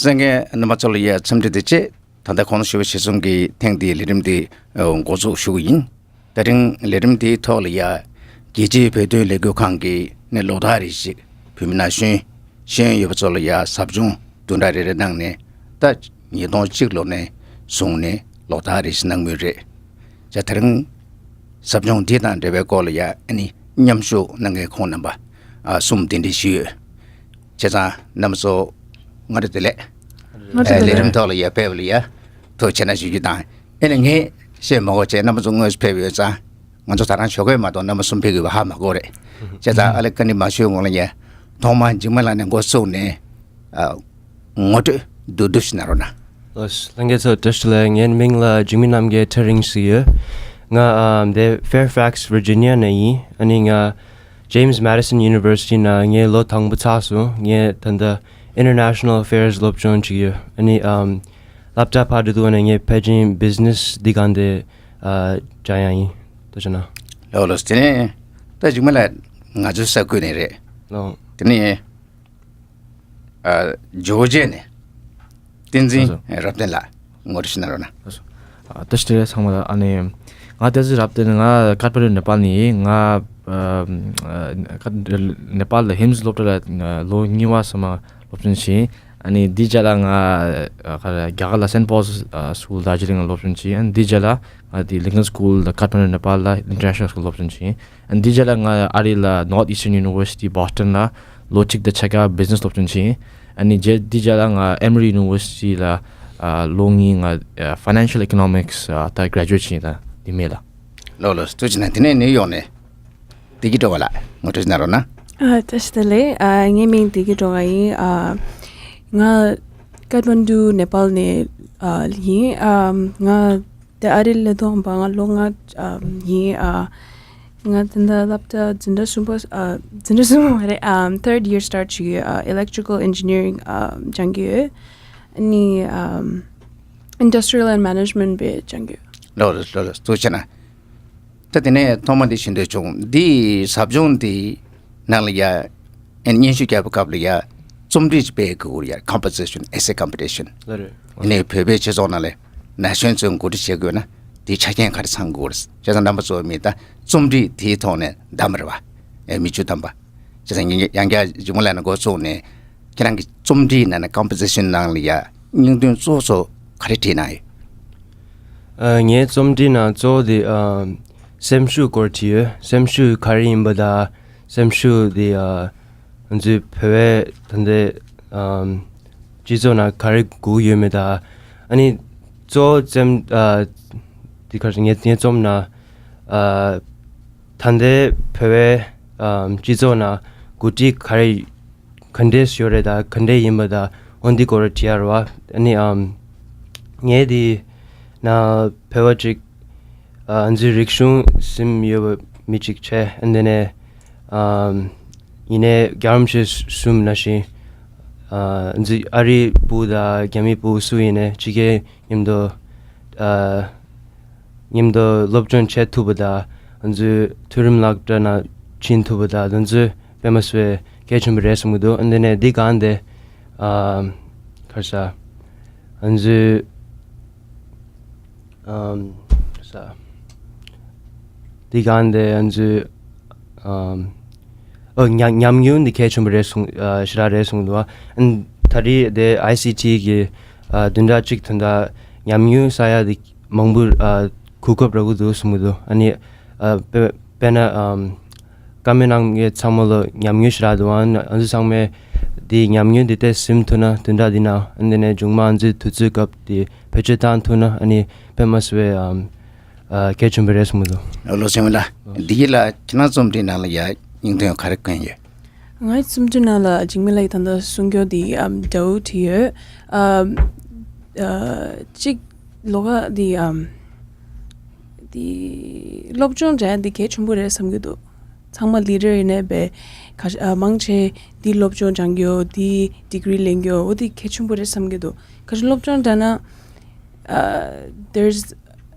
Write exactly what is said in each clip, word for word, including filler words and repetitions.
གསན་མཁན་རྣམ་པ་ཚོ་ལ་ཡ་འཚམས་འདྲི་དང་བཅས། ད་ལྟ་གོང་དུ་ཞུས་པ་ཞིག་གསུམ་གྱི་ཐེངས་འདིའི་ལས་རིམ་འདི་འགོ་འཛུགས་ཞུ་གི་ཡིན། དེ་རིང་ལས་རིམ་འདིའི་ཐོག་ལ་ཡ་རྒྱལ་སྤྱིའི་བོད་དོན་ལས་འགུལ་ཁང་གིས་ནས་ལོ་ལྟར་རེ་བཞིན་བོད་མི་ན་གཞོན་ཤེས་ཡོན་ཡོད་པ་ཚོ་ལ་ཡ་ཟབ་སྦྱོང་བདུན་ཕྲག་རེ་རེ་གནང་ནས། ད་ཉིས་སྟོང་གཅིག་ལོ་ནས་བཟུང་ནས་ལོ་ལྟར་རེ་བཞིན་གནང་མུས་རེད། ད་དེ་རིང་ཟབ་སྦྱོང་འདི་དང་འབྲེལ་བའི་སྐོར་ལ་ཡ་ཨ་ནི་མཉམ་ཞུགས་གནང་མཁན་ཁོང་རྣམ་པ་ཨ་གསུམ་གདན་འདྲེན་ཞུས་ཡོད། བྱས་ཙང་རྣམ་པ་ཚོ་སྔ་དྲོ་བདེ་ལེགས། སྔ་དྲོ་བདེ་ལེགས། ལས་རིམ་ཐོག་ལ་ཡ་ཕེབས་ལ་ཡ་ཐུགས་རྗེ་ཆེ་གནང་ཞུ་རྒྱུ་དང་། ཨེ་ནས་ངས་བཤད་མ་དགོས་བྱས། རྣམ་པ་ཚོ་དངོས་སུ་ཕེབས་ཡོད་ཙང་། ང་ཚོ་ད་རང་ཞོགས་ཀས་མ་གཏོགས་རྣམ་པ་གསུམ་ཕེབས་དགོས་པ་ཧ་མ་གོ་རེད། བྱས་ཙང་ཨ་ལེ་ཀ་ནི་མ་ཞུས་གོང་ལ་ཡ་ཐོག་མར་འཇིགས་མེད་ལགས་ནས་འགོ་བཙུགས་ནས་ཨ་ངོ་སྤྲོད་བསྡུས་བསྡུས་ཤིག་གནང་རོགས་གནང་། ལགས་སོ། ལྷན་རྒྱས་ཚོ་བཀྲ་ཤིས་བདེ་ལེགས། ངའི་མིང་ལ་འཇིགས་མེད་རྣམ་རྒྱལ་ཁྲ་རིང་ཟེར་གྱི་ཡོད། ང་ཨམ་འདི་Fairfax Virginia ནས་ཡིན། ཨ་ནི་ང་James Madison University ནང་ངའི་ལོ་དང་པོ་ཚར་སོང་། ངས་ད་ལྟ་International Affairs སློབ་སྦྱོང་བྱེད་ཀྱི་ཡོད། ཨ་ནི་ཨམ་སློབ་གྲྭ་ཕར་འགྲོ་དུས་ནས་ངས་ཕལ་ཆེར་Business འདི་སྒང་དེ་ཨ་སྦྱང་ཡག་ཡིན། ཐུགས་རྗེ་གནང་། ལགས་ལགས། དེ་ནས་ད་འཇིགས་མེད་ལགས་ང་ཚོའི་ས་ཁུལ་ནས་རེད། ལགས། དེ་ནས་ཨ་ཇོ་ཇེ་ནས་བསྟན་འཛིན་ལགས་སོ། རབ་བརྟན་ལགས་ངོ་སྤྲོད་ཞིག་གནང་རོགས་གནང་། ལགས་སོ། ཨ་བཀྲ་ཤིས་བདེ་ལེགས་ཚང་མ་ལ། ཨ་ནི་ང་བསྟན་འཛིན་རབ་བརྟན། ང་ཀ་ཐ་མན་ཌུ་ནེ་པཱལ་ནས་ཡིན། ང་ཨ་ཨ་ནེ་པཱལ་ལ་ཧིམ་སློབ་གྲྭ་ལ་ལོ་གཉིས་པ་ཙམ་སློབ་སྦྱོང་བྱས། ཨ་ནི་འདི་རྗེས་ལ་ང་ཨ་ག་རེ་རྒྱ་གར་ལ་Saint Paul's ཨ་School Darjeeling ལ་སློབ་སྦྱོང་བྱས། ཨ་ནི་འདི་རྗེས་ལ་ང་དེ་Lincoln School ད་ཀ་ཐ་མན་ཌུ་ནེ་པཱལ་ལ་International School སློབ་སྦྱོང་བྱས། ཨ་ནི་འདི་རྗེས་ལ་ང་ཨ་རི་ལ་Northeastern University Boston ལ་ལོ་གཅིག་དང་ཕྱེད་ཀ་Business སློབ་སྦྱོང་བྱས། ཨ་ནི་རྗེས་འདི་རྗེས་ལ་ང་Emory University ལ་ཨ་ལོ་གཉིས་ང་ཨ་Financial Economics ཨ་ད་Graduate བྱས། ད་འདི་མེད་ལ། ལགས་ལགས། ཐུགས་རྗེ་གནང་། དེ་ནས་ནིའུ་ཡོག་ནས་བདེ་སྐྱིད་སྒྲོལ་དཀར་ལགས་ངོ་སྤྲོད་གནང་རོགས་གནང་། ཨ་བཀྲ་ཤིས་བདེ་ལེགས། ཨ་ངའི་མིང་བདེ་སྐྱིད་སྒྲོལ་དཀར་ཡིན། ཨ་ང་ཀ་ཐ་མན་ཌུ་ནེ་པཱལ་ནས་ཨ་ཡིན། ཨ་ང་དེ་ཨ་རི་ལ་ཐོན་པ་ང་ལོ་ལྔ་ཨ་ཡིན། ཨ་ང་ད་ལྟ་སློབ་གྲྭ་འཛིན་གྲྭ་གསུམ་པ་ཨ་འཛིན་གྲྭ་གསུམ་པ་མ་རེད། ཨ་third year start བྱེད་ཀྱི་ཡོད། ཨ་Electrical Engineering ཨ་སྦྱང་གི་ཡོད། ཨ་ནི་ཨ་Industrial and Management པའི་སྦྱང་གི་ཡོད། ལགས་ལགས་ལགས་ལགས། ཐུགས་རྗེ་གནང་། ད་དེ་ནས་ཐོག་མ་འདི་ཞུ་འདོད་བྱུང་། འདི་ཟབ་སྦྱོང་འདི་ནང་ལ་ཡ་ཨེ་སྙན་ཞུ་རྒྱག་པའི་སྐབས་ལ་ཡ་རྩོམ་སྒྲིག་ཅིག་སྤེལ་དགོས་ཀྱི་ཡོད། Composition, essay competition ལ་རེད། ཨ་ནི་བོད་པའི་སྤྱི་ཚོགས་ནང་ལ་ན་གཞོན་ཚོས་གོ་སྒྲིག་བྱེད་དགོས་ན་དེའི་ཆ་རྐྱེན་ག་རེ་ཚང་དགོས་རེད། བྱས་ཙང་རྣམ་པ་ཚོ་མི་ད་རྩོམ་སྒྲིག་དེའི་ཐོག་ནས་བདམས་པ་རེད་པ། ཨེ་མི་བཅུ་ཐམ་པ། བྱས་ཙང་ཡང་བསྐྱར་འཇིགས་མེད་ལགས་ནས་འགོ་བཙུགས་ནས་ཁྱེད་རང་གི་རྩོམ་སྒྲིག་ནང་ན་Composition ནང་ལ་ཡ་སྙིང་དོན་གཙོ་བོ་ག་རེ་བྲིས་གནང་ཡོད། ཨ་ངའི་རྩོམ་སྒྲིག་ནང་གཙོ་བོ་དེ་ཨ་སེམས་ཤུགས་སྐོར་བྲིས་ཡོད། སེམས་ཤུགས་ག་རེ་ཡིན་པ་དང་། སེམས་ཤུགས་དེ་ཨ་ང་ཚོའི་བོད་པའི་ད་ལྟའི་ཨ་སྤྱི་ཚོགས་ནང་ག་རེ་དགོས་ཡོད་མེད་དང་། ཨ་ནི་གཙོ་བོ་རྩོམ་ཨ་དེ་ག་རེ་ངའི་ངའི་རྩོམ་ནང་ཨ་ད་ལྟའི་བོད་པའི་ཨ་སྤྱི་ཚོགས་ནང་འགོ་ཁྲིད་ག་རེ་ག་འདྲས་ཡོད་རེད་དང་ག་འདྲས་ཡིན་པ་དང་འོ་འདི་སྐོར་བྲིས་ཡག་རེད་པ། ཨ་ནི་ཨམ་ངས་འདི་ན་བོད་པ་ཅིག་ཨ་ང་ཚོའི་རིག་གཞུང་ཟིན་ཡོད་པ་མི་ཅིག་བྱས། ཨ་འདི་ནས་ཨམ་ཡིན་ནའི་རྒྱལ་རབས་ཆེན་གསུམ་ནང་བཞིན་ཨ་ང་ཚོའི་ཨ་རིའི་བུ་དང་རྒྱ་མིའི་བུ་སུ་ཡིན་ནའི་ཕྱི་རྒྱལ་མཉམ་དུ་ཨ་མཉམ་དུ་སློབ་སྦྱོང་བྱེད་ཐུབ་པ་དང་། ང་ཚོའི་མཐོ་རིམ་སློབ་གྲྭ་ནང་ཕྱིན་ཐུབ་པ་དང་། དེ་ཚོ་དཔེ་མི་སྲིད་པའི་གལ་ཆེན་པོ་རེད་བསམ་གྱི་འདུག་ཨ་འདི་ནས་འདི་སྒང་དེ་ཨ་ག་རེ་ཟ། ང་ཚོའི་ཨམ་ག་རེ་ཟ། འདི་སྒང་དེ་ང་ཚོའི་ཨམ་ཨོ་ཉམས་ཉམས་མྱོང་འདི་གལ་ཆེན་པོ་རེད་གསུངས། ཨ་ཞེ་དྲག་རེད་གསུངས་འདུག་ཨ་ད་རེས་དེ་ཨའི་སི་ཊི་གི་ཨ་བདུན་ཕྲག་གཅིག་དོན་དག་ཉམས་མྱོང་བསགས་ཡག་འདི་མང་པོ་ཨ་གོ་སྐབས་རག་གི་འདུག་གསུང་གི་འདུག་ཨ་ནི་ཨ་དཔེ་དཔེར་ན་ཨམ་བཀའ་མོལ་གནང་མཁན་ཚང་མ་ལ་ཉམས་མྱོང་ཞེ་དྲག་འདུག་ཨ་ང་ཚོ་ཚང་མས་འདི་ཉམས་མྱོང་འདི་ཏོག་ཙམ་ཐུབ་ན་བདུན་ཕྲག་འདི་ནང་ཨ་འདི་ནས་མཇུག་མ་ང་ཚོའི་དུས་ཚོད་སྐབས་དེ་བེད་སྤྱོད་བཏང་ཐུབ་ན་ཨ་ནི་དཔེ་མི་སྲིད་པའི་ཨམ་ཨ་གལ་ཆེན་པོ་རེད་གསུང་གི་འདུག་ལགས་ལགས། འཇིགས་མེད་ལགས། འདི་ཡི་ལ་ཁྱེད་རང་རྩོམ་སྒྲིག་ནང་ལ་ཡ་སྙིང་དོན་ག་རེ་བསྐོན་ཡོད། ང་ཡི་རྩོམ་སྒྲིག་ནང་ལ་འཇིགས་མེད་ལགས་ཀྱིས་ད་ལྟ་གསུང་རྒྱུ་དེ་ཨམ་འདྲ་བོ་བྲིས་ཡོད། ཨམ་ཨ་གཅིག་ལོ་ག་དེ་ཨམ་དེ་སློབ་སྦྱོང་འདྲ་དེ་གལ་ཆེན་པོ་རེད་བསམ་གྱི་འདུག་ཚང་མ་ལི་ཌར་ཡིན་ནའི་བས་ག་ཨ་མང་ཆེ་དེ་སློབ་སྦྱོང་སྦྱང་རྒྱུ་དེ་ཌིག་རི་ལེན་རྒྱུ་འོ་དེ་གལ་ཆེན་པོ་རེད་བསམ་གྱི་འདུག་ག་ཅི་སློབ་སྦྱོང་འདྲ་ན་ཨ་there's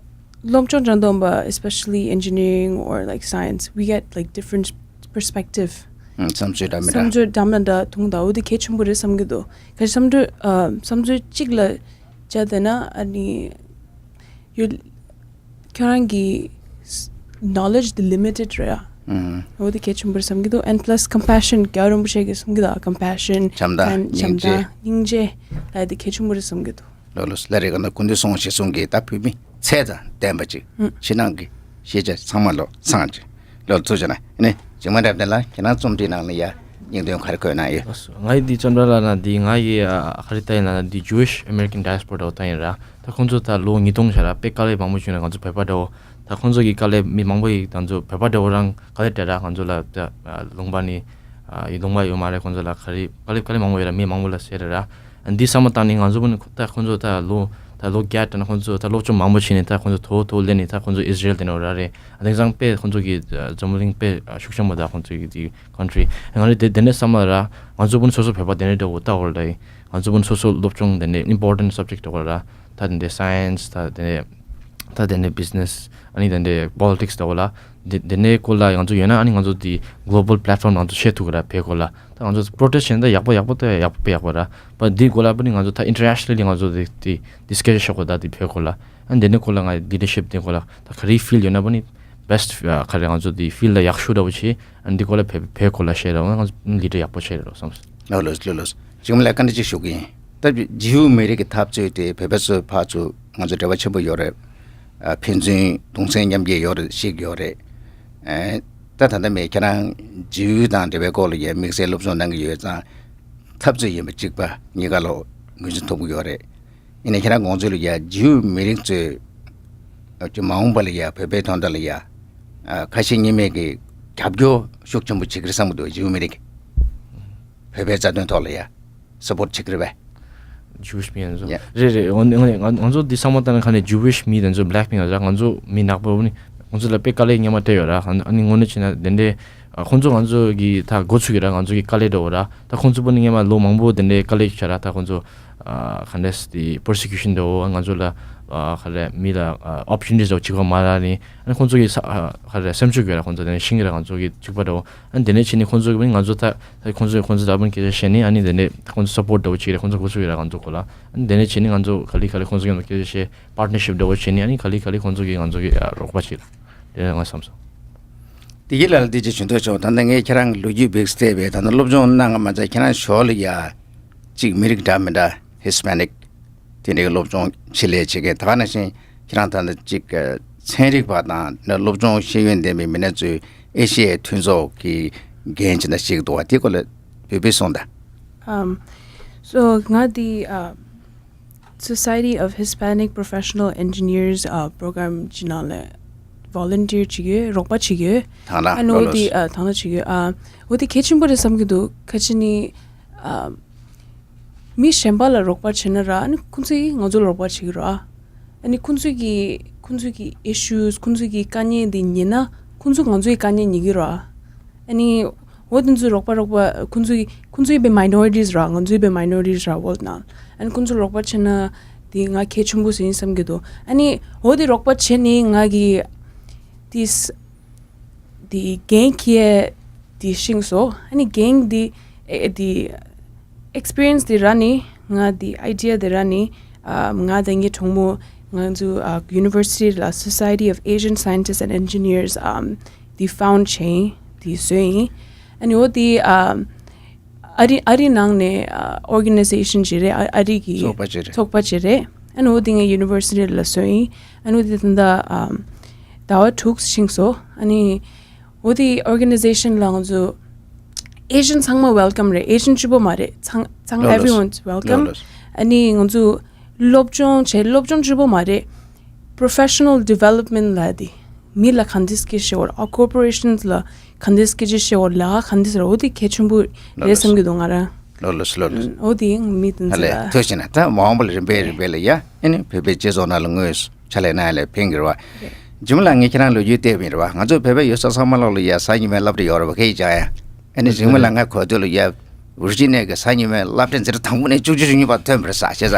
སློབ་སྦྱོང་སྦྱང་སྟངས་པ་especially engineering or like science, we get like different perspective. ཨང་། བསམ་ཚུལ་འདྲ་མི་འདྲ། བསམ་ཚུལ་འདྲ་མི་འདྲ་མཐོང་དང་། འོ་དེ་གལ་ཆེན་པོ་རེད་བསམ་གྱི་འདུག་གལ་སྲིད་བསམ་ཚུལ་ཨ་བསམ་ཚུལ་གཅིག་ལ་བྱས་བསྡད་ན། ཨ་ནི་ཡོད། ཁྱོད་རང་གི་knowledge དེ་limited རེད་ཨ། ཨང་། འོ་དེ་གལ་ཆེན་པོ་རེད་བསམ་གྱི་འདུག and plus compassion རྒྱལ་བ་རིན་པོ་ཆེ་གིས་གསུང་གི་འདུག compassion བྱམས་དང་and སྙིང་རྗེ། བྱམས་དང་སྙིང་རྗེ་ལ་དེ་གལ་ཆེན་པོ་རེད་བསམ་གྱི་འདུག་ལགས་ལགས་སོ། ལགས་རེད། ག་ན་སྐུ་མདུན་གསུང་བཞེས་གསུང་གི་ད་བོད་མི་ཚད་དང་ལྡན་པ་ཅིག་ཨང་། ཕྱི་ནང་གི་ཤེས་བྱ་ཚང་མ་ལོ་ཚང་ཅིག་ལོ་ཚུགས་བྱས་ན་ཨ་ནི་འཇིགས་མེད་རབ་བརྟན་ལགས་ཁྱེད་རང་རྩོམ་སྒྲིག་ནང་ལ་ཡ་སྙིང་དོན་ག་རེ་འཁོད་གནང་ཡོད། ལགས་སོ། ང་ཡི་འདི་བཅར་འདྲི་ལབ་ན་འདི་ང་ཡི་ཨ་ག་རེ་ལྟ་ཡིན་ལབ་ན་འདི་Jewish American diaspora འདྲ་བོ་ལྟ་ཡིན་ར། ད་ཁོང་ཚོ་ད་ལོ་ཉིས་སྟོང་བྱས་ར་དཔེ་དཀའ་ལས་མང་པོ་བྱུང་ནས་ང་ཚོ་བོད་པ་འདྲ་བོ། ད་ཁོང་ཚོ་གི་དཀའ་ལས་མི་མང་པོ་ཡིས་ང་ཚོ་བོད་པ་འདྲ་བོ་རང་དཀའ་ལས་སྤྲད་ར། ང་ཚོ་ལ་ད་ཨ་ལུང་པ་ནི་ཨ་ཡི་ལུང་པ་ཡོད་མ་རེད། ཁོང་ཚོ་ལ་ག་རེ་དཀའ་ལས་དཀའ་ལས་མང་པོ་ཡོད་ར། མི་མང་པོ་ལ་ཟེར་ར། འདི་བསམ་བློ་བཏང་ནས་ང་ཚོ་བུ་ནི་ད་ཁོང་ཚོ་ད་ལོ་ད་ལོ་བརྒྱད་དྲ་ན་ཁོང་ཚོ་ད་སློབ་སྦྱོང་མང་པོ་བྱས་ནས་ད་ཁོང་ཚོ་མཐོ་མཐོ་སླེབས་ནས་ད་ཁོང་ཚོ་ཨིས་ར་ཨེལ་དེ་ནོ་ར་རེད། དེང་སང་དཔེ་ཁོང་ཚོ་གི་འཛམ་གླིང་དཔེ་ཤུགས་ཆེན་པོ་ད་ཁོང་ཚོ་གི་དེ་country ང་རེ་དེ་དེ་ནས་བསམ་བློ་ར། ང་ཚོ་བུ་ནི་སོ་སོ་བོད་པ་དེ་ནས་འདྲ་བོ་ལྟ་བར་ལ་ཡིན། ང་ཚོ་བུ་ནི་སོ་སོ་སློབ་སྦྱོང་དེ་ནས་important subject འདྲ་བོ་ར། ད་དེ་འདྲའི་science ད་དེ་ནས་ད་དེ་འདྲའི་business ཨ་ནི་དེ་འདྲའི་politics འདྲ་བོ་ལ། དེ་དེ་འདྲའི་སྐོར་ལ་ང་ཚོ་ཡོད་ན་ཨ་ནི་ང་ཚོ་དེ་global platform ང་ཚོ་ཤེས་ཐུབ་གི་ར། བོད་སྐོར་ལ་ད་ང་ཚོ་protest བྱས་ན་ད་ཡག་པོ་ཡག་པོ་ད་ཡག་པོ་དཔེ་ཡག་པོ་ར། བ་འདི་སྐོར་ལ་བུ་ནི་ང་ཚོ་ད་internationally ང་ཚོ་དེ་དེ་discussion བྱེད་དགོས། ད་དེ་བོད་སྐོར་ལ་ཨ་ནི་དེ་འདྲའི་སྐོར་ལ་ང་leadership དེ་སྐོར་ལ་ད་ག་རེ་feel ཡོད་ན་བུ་ནི་best ག་རེ་ང་ཚོ་དེ་field ལ་ཡག་ཤོས་འདྲ་བོ་བྱེད། ཨ་ནི་འདི་སྐོར་ལ་བོད་བོད་སྐོར་ལ་བཤད་ར། ང་ཚོ་leader ཡག་པོ་བྱེད་ར་བསམ་སོང་། ལགས་ལགས་ལགས་ལགས། ཅིག་མ་ལ་བཀའ་འདྲི་ཅིག་ཞུ་གི་ཡིན། ད་ཇིའུ་མི་རིགས་ཀྱི་འཐབ་རྩོད་དེ་བོད་པ་ཚོའི་བར་ཚུར་ང་ཚོ་འབྲེལ་བ་ཆེན་པོ་ཡོད་རེད། ཨ་ཕན་ཚུན་གདུང་སེམས་མཉམ་སྐྱེད་ཡོད་རེད་ཤེས་ཀྱི་ཡོད་རེད། ཨེ་ད་ད་ལྟ་མེད་ཁྱེད་རང་ཇིའུ་དང་འབྲེལ་བའི་སྐོར་ལ་ཡ་དམིགས་བསལ་སློབ་སྦྱོང་གནང་གི་ཡོད་ཙང་། འཐབ་རྩོད་ཡིན་པ་གཅིག་པ་གཉིས་ཀ་ལོ་ངོས་འཛིན་ཐུབ་ཀྱི་ཡོད་རེད། ཡིན་ནའི་ཁྱེད་རང་དགོངས་ཚུལ་ལ་ཡ་ཇིའུ་མི་རིགས་ཚོས་ཨ་ཅི་མ་འོངས་པ་ལ་ཡ་བོད་པའི་དོན་དག་ལ་ཡ་ཨ་ཁ་ཞེ་གཉིས་མེད་ཀྱི་རྒྱབ་སྐྱོར་ཤུགས་ཆེན་པོ་བྱེད་ཀྱི་རེད་བསམ་གྱི་འདུག་ཇིའུ་མི་རིགས་བོད་པའི་རྩ་དོན་ཐོག་ལ་ཡ་support བྱེད་ཀྱི་རེད་པས། Jewish མི་ཡང་ཚོ་ཡ། རེད་རེད། ང་ང་ང་ང་ཚོ་འདི་བསམ་བློ་བཏང་ན་ཁ་ནས་Jewish མི་དེ་ཚོ་black མི་ཡང་ང་ཚོ་མི་ནག་པོ་ནི་ང་ཚོ་ལ་དཔེ་དཀའ་ལས་སྙན་མ་སྤྲད་ཡོད་ར། ཨ་ནི་དངོས་གནས་བྱས་ན་དེ་འདྲའི་ཨ་ཁོང་ཚོ་ང་ཚོ་གི་ད་འགོ་ཚུགས་ཡོད་ར། ང་ཚོ་གི་དཀའ་ལས་འགྲོ་བ་ར། ད་ཁོང་ཚོ་པོ་ནི་སྔན་མ་ལོ་མང་པོ་དེ་འདྲའི་དཀའ་ལས་བྱས་ར། ད་ཁོང་ཚོ་ཨ་ག་འདྲས་དེ་persecution འགྲོ་བ། ང་ཚོ་ལ་ཨ་ག་རེ་མི་ལ་ཨ་opportunities འགྲོ་གཅིག་པ་མ་རག་ནི། ཨ་ནི་ཁོང་ཚོ་གི་ས་ཨ་ག་རེ་སེམས་ཤུགས་ཡོད་ར། ཁོང་ཚོ་དེ་ནས་ཤིང་གི་ར་ང་ཚོ་གི་གཅིག་པ་འགྲོ་བ། ཨ་ནི་དེ་ནས་བྱས་ནས་ཁོང་ཚོ་གི་ང་ཚོ་ད་ད་ཁོང་ཚོ་ཁོང་ཚོ་ད་བུན་སྐད་ཆ་བཤད་ནས་ཨ་ནི་དེ་ནས་ཁོང་ཚོ་support འདྲ་བོ་བྱེད་རེད། ཁོང་ཚོ་འགོ་ཚུགས་ཡོད་ར་ང་ཚོ་གོ་ལ། ཨ་ནི་དེ་ནས་བྱས་ནས་ང་ཚོ་ག་ལེ་ག་ལེ་ཁོང་ཚོ་གི་སྐད་ཆ་བཤད། partnership འདྲ་བོ་བྱེད་ནས་ཨ་ནི་ག་ལེ་ག་ལེ་ཁོང་ཚོ་གི་ང་ཚོ་གི་ཨ་རོགས་པ་བྱེད་ར། དེ་ང་བསམ་སོང་། དེ་གི་ལ་ལ་དེ་ཅིག་ཞུ་འདོད་བྱུང་། ད་ལྟ་ངས་ཁྱེད་རང་ལོ་རྒྱུས་བེགས་བལྟས་པས་ད་ལྟ་སློབ་སྦྱོང་གནང་ག་མ་ཚད་ཁྱེད་རང་ཞོར་ལ་ཡ་གཅིག་མི་རིགས་འདྲ་མི་འདྲ་Hispanic དེ་འདྲའི་སློབ་སྦྱོང་ཆེད་ལས་བྱེད་མཁན། ད་ག་ནང་བཞིན་ཁྱེད་རང་ད་ལྟ་གཅིག་ཚན་རིག་པ་དང་སློབ་སྦྱོང་ཤེས་ཡོན་ལྡན་པའི་མི་སྣ་ཚོས་ཨེ་ཤི་ཡའི་མཐུན་ཚོགས་ཀྱི་འགན་ཅིག་ན་ཞིག་འདུག་བ། དེ་སྐོར་ལ་བོད་པའི་གསུང་དང་། Um, so ང་དེ་uh, Society of Hispanic Professional Engineers uh, program ཅིག་ནང་ལ་volunteer བྱེད་ཀྱི་ཡོད། རོགས་པ་བྱེད་ཀྱི་ཡོད། དང་ལ་ཨ་ནི་འོ་ལོ་དེ་ལོ་ཨ་དང་ལ་བྱེད་ཀྱི་ཡོད། ཨ་འོ་དེ་གལ་ཆེན་པོ་རེད་བསམ་གྱི་འདུག་ག་ཅི་ནི་ཨ་མི་གཞན་པ་ལ་རོགས་པ་བྱེད་ན་ར། ཨ་ནི་ཁོང་ཚོས་ང་ཚོ་ལ་རོགས་པ་བྱེད་ཀྱི་ར། ཨ་ནི་ཁོང་ཚོས་ཀྱི་ཁོང་ཚོས་ཀྱི་issues ཁོང་ཚོས་ཀྱི་དཀའ་ངལ་དེ་ཉན་ན་ཁོང་ཚོས་ང་ཚོའི་དཀའ་ངལ་ཉན་གྱི་ར། ཨ་ནི་འོ་དེ་ཚོའི་རོགས་པ་རོགས་པ་ཁོང་ཚོའི་ཁོང་ཚོའི་དཔེ་minorities ར། ང་ཚོའི་དཔེ་minorities ར་world ནང་། ཨ་ནི་ཁོང་ཚོ་རོགས་པ་བྱས་ན་དེ་ང་གལ་ཆེན་པོ་ཟིན་བསམ་གྱི་འདུག་ཨ་ནི་འོ་དེ་རོགས་པ་བྱས་ནས་ང་གི་དེ་དེ་འགན་འཁྱེར་དེ་ཤེས་སོང་། ཨ་ནི་འགན་དེ་ཨེ་དེ་experience དེ་རག་ནས་ང་དེ་idea དེ་རག་ནས་ཨ་ང་དང་ངའི་གྲོགས་མོ་ང་ཚོ་ཨ་university ལ་Society of Asian Scientists and Engineers ཨམ་དེ་found བྱས་ཡིན། དེ་བཟོས་ཡིན། ཨ་ནི་འོ་དེ་ཨ་ཨ་རི་ཨ་རི་ནང་ནས་ཨ་organization ཅིག་རེད། ཨ་ཨ་རི་གི་ཚོགས་པ་ཅིག་རེད། ཚོགས་པ་ཅིག་རེད། ཨ་ནི་འོ་དེ་ངའི་university ལ་བཟོས་ཡིན། ཨ་ནི་འོ་དེ་ད་ལྟ་ཨམ་ཟླ་བ་དྲུག་ཕྱིན་སོང་། ཨ་ནི་འོ་དེ་organization ལ་ང་ཚོ་Asian ཚང་མ་welcome རེད། Asian གཅིག་པོ་མ་རེད། ཚང་ཚང་ལོ་ལོ། everyone's welcome ལོ་ལོ། ཨ་ནི་ང་ཚོ་སློབ་སྦྱོང་བྱས། སློབ་སྦྱོང་གཅིག་པོ་མ་རེད། professional development ལ་དེ་མི་ལ་ག་འདྲས་སྐད་ཆ་བཤད་དགོས་རེད། ཨ་corporations ལ་ག་འདྲས་སྐད་ཆ་བཤད་དགོས་རེད། ལས་ཀ་ག་འདྲས་རེད། འོ་དེ་གལ་ཆེན་པོ་རེད་བསམ་གྱི་འདུག་ང་རང་། ལོ་ལོ་སི་ལོ་ལོ། འོ་དེ་མི་དེ་ཚོ་ལ་ལས་ལ་ཐོས་ཤེ་ན་ད་མ་འོངས་པ་ལ་རིམ་པས་རིམ་པས་ལ་ཡ་ཨ་ནི་བོད་པའི་སྤྱི་ཚོགས་ནང་ལ་དངོས་སུ་ཕྱག་ལས་གནང་ཡ་ལ་ཕན་གྱི་རེད་བ། རྗེས་མ་ལ་ངས་ཁྱེད་རང་ལོ་རྒྱུས་བལྟས་པ་ཡིན་རེད་བ། ང་ཚོ་བོད་པའི་ཡུལ་ས་ཚང་མ་ལོག་ལ་ཡ་གཟའ་ཉི་མའི་སློབ་གྲྭ་ཡོད་རེད་བ། ཁ་ཡིག་སྦྱང་ཡ། ཨ་ནི་རྗེས་མ་ལ་ང་གོ་ཐོས་ལ་ཡ་ཝིར་ཇི་ནི་ཡ་གི་གཟའ་ཉི་མའི་སློབ་གྲྭ་འཛིན་གྲྭ་དང་པོ་ནས་བཅུ་གཅིག་བཅུ་གཉིས་བར་ཐོན་པ་རེད་ས་བྱས་ཙང་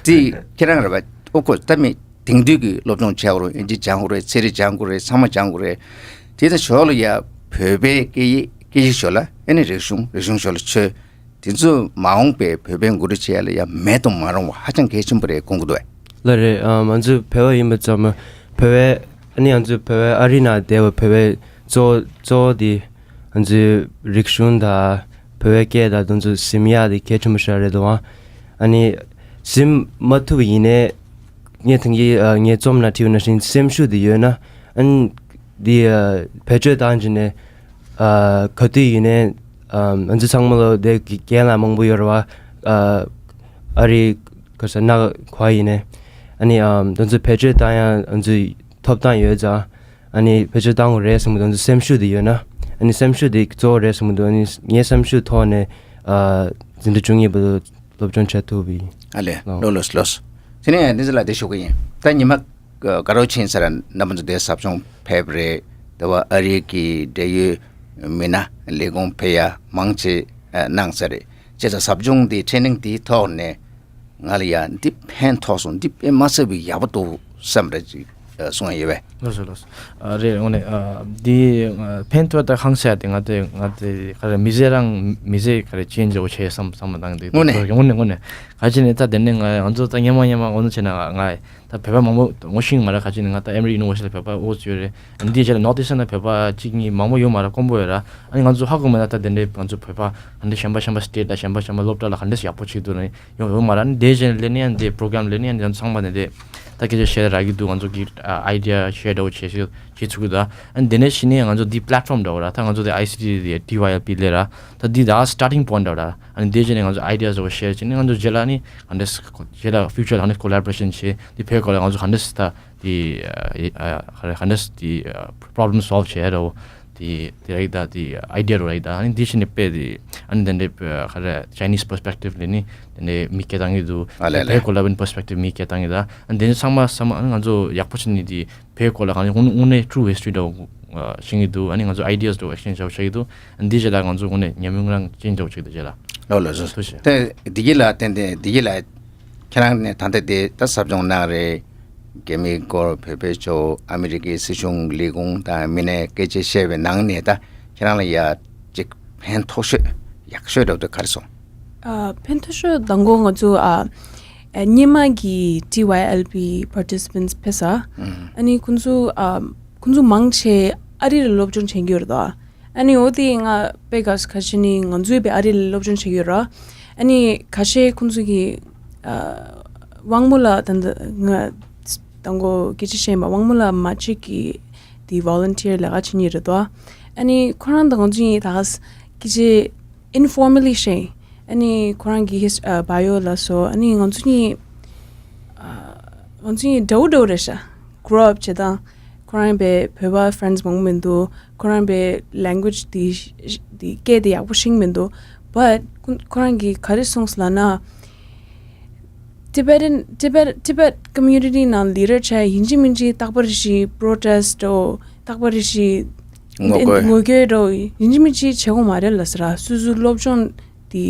དེ་ཁྱེད་རང་རེད་བ། ཨོ་ཁོ་ད་མི་དེང་དུས་ཀྱི་སློབ་སྦྱོང་བྱས་པ་རེད། ཨིན་ཇི་སྦྱང་དགོས་རེད། ཚན་རིག་སྦྱང་དགོས་རེད། ཚང་མ་སྦྱང་དགོས་རེད། དེ་ཚོ་ཞོར་ལ་ཡ་བོད་པའི་སྐད་ཡིག་ སྐད་ཡིག་ཕྱོགས་ལ་ཨ་ནི་རིག་གཞུང་རིག་གཞུང་ཕྱོགས་ལ་ཆོས། དེ་ཚོ་མ་འོངས་པའི་བོད་པའི་འགོ་ཁྲིད་བྱེད་ཡ་ལ་ཡ་མེད་དུ་མ་རུང་བ་ཧ་ཅང་གལ་ཆེན་པོ་རེད་དགོངས་ཀྱི་འདུག་བས། ལགས་རེད། ཨ་ང་ཚོ་བོད་པ་ཡིན་པ་ཙམ་མ་བོད་པའི་ཨ་ནི་ང་ཚོ་བོད་པའི་ཨ་རི་ནང་བསྡད་པའི་བོད་པའི་གཙོ་གཙོ་བོ་དེ་ང་ཚོའི་རིག་གཞུང་དང་བོད་པའི་སྐད་དང་དེ་ཚོ་ཟིན་ཡ་དེ་གལ་ཆེན་པོ་ཞིག་རེད་འདུག་ཨ། ཨ་ནི་ཟིན་མ་ཐུབ་པ་ཡིན་ནའི་ངས་ཐེངས་གི་ཨ་ངས་རྩོམ་ནང་བྲིས་པ་ནང་བཞིན་སེམས་ཤུགས་དེ་ཡོད་ན་ཨ་ནི་དེ་ཨ་བེད་སྤྱོད་བཏང་བྱས་ནས་ཨ་ག་དུས་ཡིན་ནའི་ཨ་ང་ཚོ་ཚང་མ་ལོ་དེ་རྒན་ལགས་མང་པོ་ཡོད་རེད་བ། ཨ་ཨ་རི་ག་ས་ན་ག་ཡིན་ནའི་ཨ་ནི་ཨ་དེ་ཚོ་བེད་སྤྱོད་བཏང་ཡ་ང་ཚོའི་ཐོབ་ཐང་ཡོད་ཙང་ཨ་ནི་བེད་སྤྱོད་བཏང་དགོས་རེད་བསམ་གི་འདུག་ང་ཚོ་སེམས་ཤུགས་དེ་ཡོད་ན་ཨ་ནི་སེམས་ཤུགས་དེ་གཙོ་བོ་རེད་བསམ་གི་འདུག་ཨ་ནི་ངའི་སེམས་ཤུགས་ཐོག་ནས་ཨ་འཛིན་གྲྭ་བཅུ་གཉིས་པ་དུ་སློབ་སྦྱོང་བྱེད་ཐུབ་པ་ཡིན། ཨ་ལས། ལོ། ལོ་ལོ་ལོ། དེ་ནས་འདི་ཚོ་ལ་དེ་ཞུ་གི་ཡིན། ད་ཉི་མ་དགའ་རོགས་ཕྱིན་ཚར་རྣམ་པ་ཚོ་དེ་ཟབ་སྦྱོང་ཕེབས་རེད། དེ་བ་ཨ་རི་གི་འབྲེལ་ཡོད་མི་སྣ་ལས་ཁུངས་ཕེབས་ཡ་མང་ཆེ་གནང་ཚར་རེད། བྱས་ཙང་ཟབ་སྦྱོང་དེ་ཊེ་ནིང་དེའི་ཐོག་ནས་ང་ལ་ཡ་འདི་ཕན་ཐོགས་སོང་། འདི་དཔེ་མ་སྲིད་པའི་ཡག་པོ་འདུག་བསམ་རེ་ཅིག་གསུང་ཡ་ཡོད་པས། ལགས་སོ་ལགས་སོ། ཨ་རེད། དངོས་གནས་ཨ་འདི་ཨ་ཕན་ཐོགས་ད་ཧང་སང་དེ་ང་དེ་ང་དེ་ག་རེ་མི་ཚེ་རང་མི་ཚེ་ག་རེ་ཅན་འཇོག་བྱས་བསམ་བསམ་བཏང་དེ་དངོས་གནས། དངོས་གནས་དངོས་གནས་ག་ཅི་ནས་ད་དེ་ནས་ང་ང་ཚོ་ད་སྙན་མ་སྙན་མ་ངོ་ནས་བྱས་ན་ང་ད་བོད་པ་མང་པོ་ངོ་ཤེས་མ་ར། ག་ཅི་ནས་ང་ད་ཨེ་མ་རི་ཡུ་ནི་ཝར་སི་ཊི་ལ་བོད་པ་ཨོ་ཙི་ཡོད་རེད། ཨ་འདི་རྗེས་ལ་ནོར་ཐི་ཨིསི་ཊི་ན་བོད་པ་གཅིག་གཉིས་མང་པོ་ཡོད་མ་ར། དཀོན་པོ་ཡོད་ར། ཨ་ནི་ང་ཚོ་ཧ་གོ་མེད་ད་ད་དེ་འདྲའི་ང་ཚོ་བོད་པ་ཨ་འདྲ་གཞན་པ་གཞན་པ་སི་ཊེ་ཊི་ལ་གཞན་པ་གཞན་པ་སློབ་གྲྭ་ལ་ག་འདྲས་ཡག་པོ་བྱེད་འདུག་ནི་ཡོང་ཡོད་མ་ར། ཨ་ནི་དེ་རྗེས་ལས་ནི་ཨ་འདི་པོ་རོ་གྷ་རམ་ལས་ནི་ཨ་འདི་ཚང་མ་ནི་དེ་ད་སྐད་ཆ་བཤད་རག་གི་འདུག་ང་ཚོ་གི་ཨ་ཨའི་ཌི་ཡ་ཤེར་འདྲ་བོ་བྱེད་ཤེས་བྱེད་ཚུགས་གི་འདུག་ཨ་ནི་དེ་ནས་ཤི་ནི་ང་ཚོ་འདི་པི་ལེ་ཊི་ཕོམ་འདྲ་བོ་ར། ད་ང་ཚོ་དེ་ཨའི་སི་ཊི་དེ་ཊི་ཝའི་ཨེལ་པི་ལས་ར། ད་འདི་ད་སི་ཊར་ཊིང་པོའིན་ཊི་འདྲ་བོ་ར། ཨ་ནི་དེ་རྗེས་ནས་ང་ཚོ་ཨའི་ཌི་ཡ་བོ་ཤེར་བྱེད་ནི་ང་ཚོ་རྗེས་ལ་ནི་ག་འདྲས་རྗེས་ལ་ཕིའུ་ཅར་ལ་ག་འདྲས་ཀོ་ལ་བོ་རེ་ཤན་བྱེད། འདི་བོད་སྐོར་ལ་ང་ཚོ་ག་འདྲས་ད་དེ་ཨ་ཨ་ག་རེ་ག་འདྲས་དེ་པོ་རོ་བྷི་ལེམ་སོལ་བ་བྱེད་ར་བོ། དེ་དེ་ར་ཡིག་ད་དེ་ཨའི་ཌི་ཡ་ར་ཡིག་ད། ཨ་ནི་དེ་བཞིན་ནི་དཔེ་དེ་ཨ་ནི་དེ་འདྲའི་ག་རེ་ཅའི་ནིས་པར་སི་པེག་ཊིབ་ལས་ནི་དེ་འདྲའི་མི་སྐད་བཏང་གི་འདུག་ཨ་ལས་ལས། བོད་སྐོར་ལ་བིན་པར་སི་པེག་ཊིབ་མི་སྐད་བཏང་གི་ད། ཨ་ནི་དེ་ཚང་མ་ཚང་མ་ཨ་ནི་ང་ཚོ་ཡག་པོ་བྱེད་ནི་དེ་བོད་སྐོར་ལ་གང་ཡིན་དངོས་གནས་ཊུ་ཧི་སི་ཊོ་རི་འདྲ་བོ་ཤེས་ཀྱི་འདུག་ཨ་ནི་ང་ཚོ་ཨའི་ཌི་ཡ་སི་འདྲ་བོ་ཨེག་སི་ཅེན་ཇི་འདྲ་བོ་བྱེད་ཀྱི་འདུག་ཨ་ནི་དེ་རྗེས་ལ་ང་ཚོ་དངོས་གནས་ཉམས་མྱོང་རང་ཅན་འདྲ་བོ་བྱེད་ཀྱི་འདུག་རྗེས་ལ། ལོ་ལོ་ཟེར། ཐུགས་རྗེ་ཆེ། དེ་བདེ་སྐྱིད་ལགས་ཏན་ཏན་བདེ་སྐྱིད་ལགས་ཁྱེད་རང་ནས་ད་ལྟ་དེ་ད་ཟབ་སྦྱོང་གནང་རེད། རྒྱ་མིའི་སྐོར་བོད་པའི་ཕྱོགས་ཨ་མི་རི་ཀའི་སྲིད་གཞུང་ལས་ཁུངས་དང་མི་སྣས་སྐད་ཆ་བཤད་པའི་ནང་ནས་ད་ཁྱེད་རང་ལ་ཡ་ཅིག་ཕན་ཐོགས་ཤོས་ཡག་ཤོས་འདྲ་བོ་དེ་ག་རེ་སོང་། ཨ་ཕན་ཐོགས་ཤོས་དང་པོ་ང་ཚོ་ཨ་ཨ་སྔོན་མ་གི་ཊི་ཝའི་ཨེལ་པི་པར་ཊི་སི་པེན་ཊི་ཕེབས་ས། ཨ་ནི་ཁོང་ཚོ་ཨ་ཁོང་ཚོ་མང་ཆེ་ཨ་རི་ལ་སློབ་སྦྱོང་བྱེད་ཀྱི་ཡོད་རེད་དོ། ཨ་ནི་འོ་དེ་ང་དཔེ་ག་ཁ་ཤས་ནི་ང་ཚོའི་དཔེ་ཨ་རི་ལ་སློབ་སྦྱོང་བྱེད་ཀྱི་ཡོད་ར། ཨ་ནི་ཁ་ཤས་ཁོང་ཚོ་གི་ཨ་དབང་མོ་ལགས་ད་ལྟ་ང་དང་པོ་སྐད་ཆ་བཤད་པ་དབང་མོ་ལགས་མ་གཅིག་གི་དེ་ཝོ་ལན་ཊི་ཡར་ལས་ཀ་བྱེད་ཉེ་རེད་དོ། ཨ་ནི་ཁོ་རང་དང་ང་ཚོ་གཉིས་ད་ག་སྐད་ཆ་ཨིན་ཕོར་མལ་ལི་བཤད། ཨ་ནི་ཁོ་རང་གི་ཧིས་ཨ་བ་ཡོ་ལ་སོགས། ཨ་ནི་ང་ཚོ་གཉིས་ཨ་ང་ཚོ་གཉིས་འདྲ་བོ་འདྲ་བོ་རེད་ཤག་གྷོ་རོ་ཨབ་བྱེད་སྟངས། ཁོ་རང་པའི་བོད་པ་ཕ་རེན་ཌི་མང་པོ་མི་འདུག་ཁོ་རང་པའི་ལེང་གུ་ཨེཇ་དེ་དེ་སྐད་དེ་ཡག་པོ་ཤེས་མི་འདུག་བཊ་ཁོ་ཁོ་རང་གིས་ག་རེ་གསུངས་སོང་ལབ་ན། Tibetan Tibet Tibet community ནང་ལི་ཌར་ཆགས་ཡིན་གཅིག་མིན་གཅིག་རྟག་པར་ཞིག་པྲོ་ཊེ་སི་ཊི་འདྲ་བོ་རྟག་པར་ཞིག་ངོ་རྒོལ། ངོ་རྒོལ་འདྲ་བོ་ཡིན་གཅིག་མིན་གཅིག་བྱེད་དགོས་མ་རེད་ལབ་ཟེར་ར། སོ་སོའི་སློབ་སྦྱོང་དེ་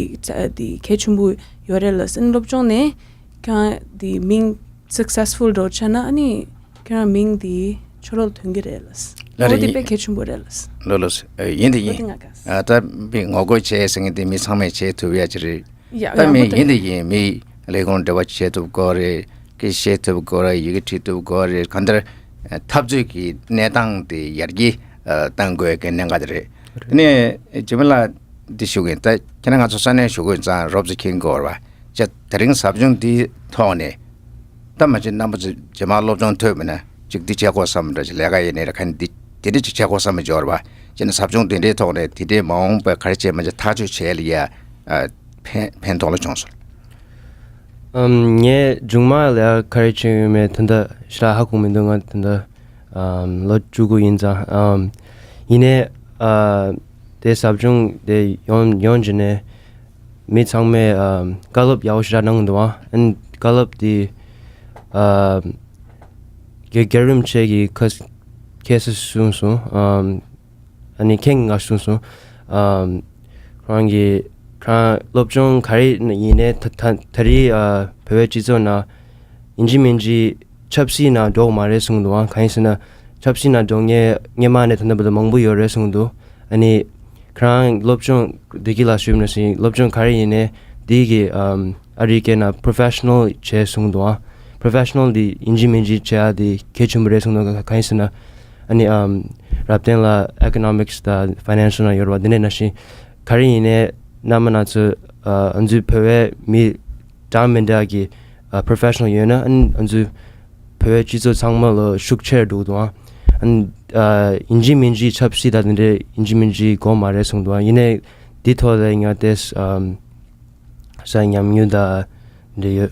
དེ་གལ་ཆེན་པོ་ཡོད་རེད་ལབ་ཟེར། སློབ་སྦྱོང་ནས་ཀྱང་དེ་མིང་སག་སེ་སི་ཕུལ་འདྲ་བོ་ཆགས་ན་ཨ་ནི་ཁྱེད་རང་མིང་དེ་ཕྱི་ལོགས་ཐོན་གྱི་རེད་ལབ་ཟེར། ལགས་རེད། འོ་དེ་དཔེ་གལ་ཆེན་པོ་རེད་ལབ་ཟེར། ལགས་ལགས་ཡིན་དེ་ཡིན། འོ་དེ་ང་དགའ་ས། ཨ་ད་མི་ངོ་རྒོལ་བྱས་ཟེར་མཁན་དེ་མི་ཚང་མས་བྱེད་ཐུབ་ཡ་ཅིག་རེད། ཡ་ད་ཡག་པོ་མི་ཡིན་འདུག་དེ་ཡིན་མི་ལས་ཁུངས་འབྲེལ་བ་བྱེད་ཐུབ་དགོས་རེད། སྐད་བཤད་ཐུབ་དགོས་རེད། ཡི་གེ་བྲིས་ཐུབ་དགོས་རེད། གང་ལྟར་འཐབ་རྩོད་ཀྱི་གནས་སྟངས་དེ་ཡར་རྒྱས་ཨ་གཏང་དགོས་ཀྱི་གནད་འགག་དེ་རེད། དེ་ནས་འཇིགས་མེད་ལགས་འདི་ཞུ་གི་ཡིན། ད་ཁྱེད་རང་ང་ཚོ་ས་གནས་བཞུགས་ཡོད་ཙང་རོབ་ཙམ་མཁྱེན་གྱི་ཡོད་རེད་པ། ཅེ་དེ་རིང་ཟབ་སྦྱོང་འདིའི་ཐོག་ནས་ད་མ་གཞི་རྣམ་པ་ཚོ་རྗེས་མ་སློབ་སྦྱོང་ཐོན་པ་ན་ཅིག་འདི་བྱེད་དགོས་བསམ་འདྲ་ཅིག་ལས་ཀ་ཡིན་ནའི་རེད། ཁ་འདི་དེ་འདྲ་ཅིག་བྱེད་དགོས་བསམ་པ་ཅིག་ཡོད་རེད་པ། ཅེ་ན་ཟབ་སྦྱོང་དེ་འདྲའི་ཐོག་ནས་དེ་འདྲའི་མ་འོངས་པའི་ག་རེ་བྱས་མ་བྱས་ཐག་གཅོད་བྱས་ལ་ཡ། ཨ་ཕན་ཕན་ཐོགས་ལ་བྱུང་སོང་། ཨམ་ངས་མཇུག་མ་ལ་ག་རེ་བྱས་ཡོད་མེད་ད་ལྟ་ཞེ་དྲག་ཧ་གོ་མི་འདུག་ང་ད་ལྟ་ཨམ་ལོ་བཅུ་དགུ་ཡིན་ཙང་། ཨམ་ཡིན་ནའི་ཨ་དེ་ཟབ་སྦྱོང་དེ་ཡོང་ཡོང་རྗེས་ནས་མི་ཚང་མས་ཨམ་བཀའ་སློབ་ཡག་པོ་ཞེ་དྲག་གནང་གི་འདུག་ཨ་ནི་བཀའ་སློབ་དེ་ཨམ་རྒྱལ་རྒྱལ་རིན་པོ་ཆེ་གིས་ཁ་ཁ་སང་གསུངས་སོང་། ཨམ་ཨ་ནི་ཁེངས་ང་གསུངས་སོང་། ཨམ་ཁོ་རང་གིས་ཁོ་རང་སློབ་སྦྱོང་ག་རེ་ཡིན་ནའི་ད་ད་ད་རེས་ཨ་བོད་པའི་སྤྱི་ཚོགས་ནང་ཡིན་གཅིག་མིན་གཅིག་ཆབ་སྲིད་ནང་འགྲོ་དགོས་མ་རེད་གསུངས་འདུག་ཨ་གང་ཡིན་ཟེར་ན་ཆབ་སྲིད་ནང་འགྲོ་མཁན་སྔོན་མ་ནས་ད་ལྟ་བར་དུ་མང་པོ་ཡོད་རེད་གསུངས་འདུག་ཨ་ནི་ ཁྱེད་རང་སློབ་སྦྱོང་བདེ་སྐྱིད་ལགས་ཞུས་པ་ནང་བཞིན་སློབ་སྦྱོང་ག་རེ་ཡིན་ནའི་འདི་གི་ཨམ་ཨ་རིའི་སྐད་ནང་professional་བྱས་གསུངས་འདུག་ཨ། professional་འདི་ཡིན་གཅིག་མིན་གཅིག་བྱེད་ཡ་འདི་གལ་ཆེན་པོ་རེད་གསུངས་འདུག་གང་ཡིན་ཟེར་ན། ཨ་ནི་ཨམ་རབ་བརྟན་ལགས་economics་དང་financial་ནང་ཡོད་རེད་བ། འདི་ནས་ནང་བཞིན་ག་རེ་ཡིན་ནའི་རྣམ་པ་སྣ་ཚོགས་ཨ་ང་ཚོའི་བོད་པའི་མི་གྲངས་མི་འདྲ་གི་ཨ་professional་ཡོད་ན་ཨ་ནི་ང་ཚོའི་བོད་པའི་སྤྱི་ཚོགས་ཚང་མ་ལ་ཤུགས་ཆེར་འདུག་འདུག་ཨ། ཨ་ནི་ཨ་ཡིན་གཅིག་མིན་གཅིག་ཆབ་སྲིད་དང་དེ་འདྲའི་ཡིན་གཅིག་མིན་གཅིག་དགོས་མ་རེད་གསུངས་འདུག་ཨ། ཡིན་ནའི་འདི་ཐོག་ལ་ང་ཏོག་ཙམ་ཨམ་ས་ཉམས་མྱོང་དང་འདྲ་ཡོད།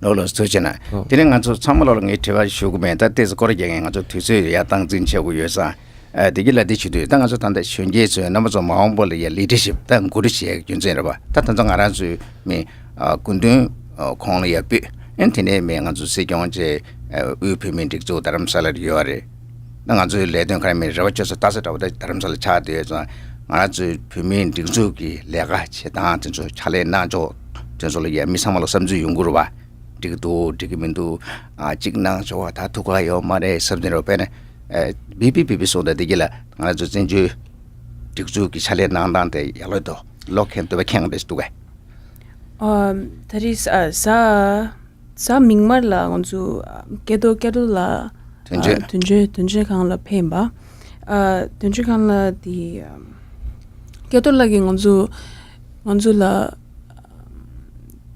ལོ་ལོ་ཐུགས་རྗེ་གནང་། ཨོ། དེ་རིང་ང་ཚོ་ཚང་མ་ལོ་ལ་ངས་དྲི་བ་ཞུ་གི་མེད། ད་ཏོག་ཙམ་སྐོར་རྒྱག་མཁན་ང་ཚོ་དུས་ཚོད་ཡར་སྟངས་འཛིན་བྱེད་དགོས་ཡོད་ཙང་། ཨ་དེ་གི་ལ་དེ་བྱེད་དུས་ད་ང་ཚོ་ད་ལྟ་གཞོན་སྐྱེས་ཚོས་རྣམ་པ་ཚོ་མ་འོངས་པ་ལ་ཡ་leadership་ད་འགོ་ཁྲིད་བྱེད་རྒྱུ་མཚན་རེད་པ། ད་ད་ལྟ་ང་རང་ཚོའི་མི་ཨ་སྐུ་མདུན་ཨ་ཁོང་ལ་ཡ་ཕུལ། ཨན་དེ་ནས་མི་ང་ཚོ་སྲིད་སྐྱོང་བཅས་ཨ་དབུས་བོད་མིའི་སྒྲིག་འཛུགས་རྡ་རམ་ས་ལར་ཡོད་རེད། ད་ང་ཚོའི་ལས་དོན་ག་རེ་མིན་རེ་བ་བཅོལ་ས་ལྟ་ས་འདྲ་བོ་ད་རྡ་རམ་ས་ལ་ཆགས་བསྡད་ཡོད་ཙང་ང་རང་ཚོའི་བོད་མིའི་སྒྲིག་འཛུགས་ཀྱི་ལས་ཀ་བྱེད་སྟངས་དེ་ཚོ་ཕྱག་ལས་གནང་ཕྱོགས་དེ་ཚོ་ལ་ཡ་མི་ཚང་མ་ལ་བསམ་ཚུལ་ཡོང་གི་རེད་པ། འགྲིག་གི་འདུག་འགྲིག་གི་མི་འདུག་ཨ་གཅིག་གནང་ཆོག་པ་ད་ཐུགས་ཁག་ཡོད་མ་རེད་བསམ་གྱི་འདུག་དཔེར་ན་ཨ་བི་པི་བི་པི་སོགས་དང་དེ་གྱད་ལ་ང་ཚོ་བཙན་བྱོལ་སྒྲིག་འཛུགས་ཀྱི་ཕྱག་ལས་གནང་སྟངས་དེ་ཡག་ལོས་འདུག་ལོ་ཁེངས་འདུག་པས་ཁེངས་འདྲ་ཞིག་འདུག་གས། ཨ་ད་རེས་ཨ་གཟའ་གཟའ་མིག་དམར་ལ་ང་ཚོ་ཨ་ཀེ་ཏོ་ཀེ་ཏོ་ལ་དོན་ཨ་གཅོད། དོན་གཅོད་དོན་གཅོད་ཁང་ལ་ཕེབས་པ། ཨ་དོན་གཅོད་ཁང་ལ་དེ་ཨ་ཀེ་ཏོ་ལགས་ཀྱིས་ང་ཚོ་ང་ཚོ་ལ་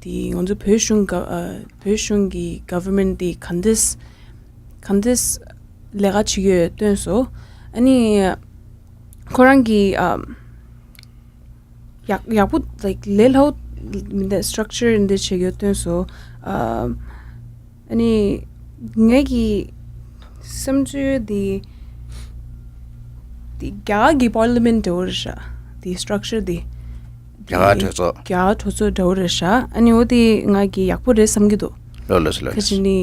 དེ་ང་ཚོ་བོད་གཞུང་ག་ཨ་བོད་གཞུང་གི་government་དེ་ག་འདྲས་ག་འདྲས་ལས་ཀ་བྱེད་ཀྱི་ཡོད་སྟོན་སོང་། ཨ་ནི་ཁོ་རང་གིས་ཨ་ཡག་ཡག་པོ་like ལས་སླ་པོ་མི་འདུག structure་འདི་བྱེད་ཀྱི་ཡོད་སྟོན་སོང་། ཨ་ཨ་ནི་ངའི་གི་བསམ་ཚུལ་འདི་འདི་རྒྱ་གར་གྱི་parliament་འདྲ་བོ་རེད་ཤག་འདི་structure་འདི། རྒྱ་གར་གྲོས་ཚོགས། རྒྱ་གར་གྲོས་ཚོགས་འདྲ་བོ་རེད་ཤག་ཨ་ནི་འོ་དེ་ང་གི་ཡག་པོ་རེད་བསམ་གྱི་འདུག་ལོ་ལོ་སི་ལོ་ཁ་ལོ་ཅིག་སི་ནི་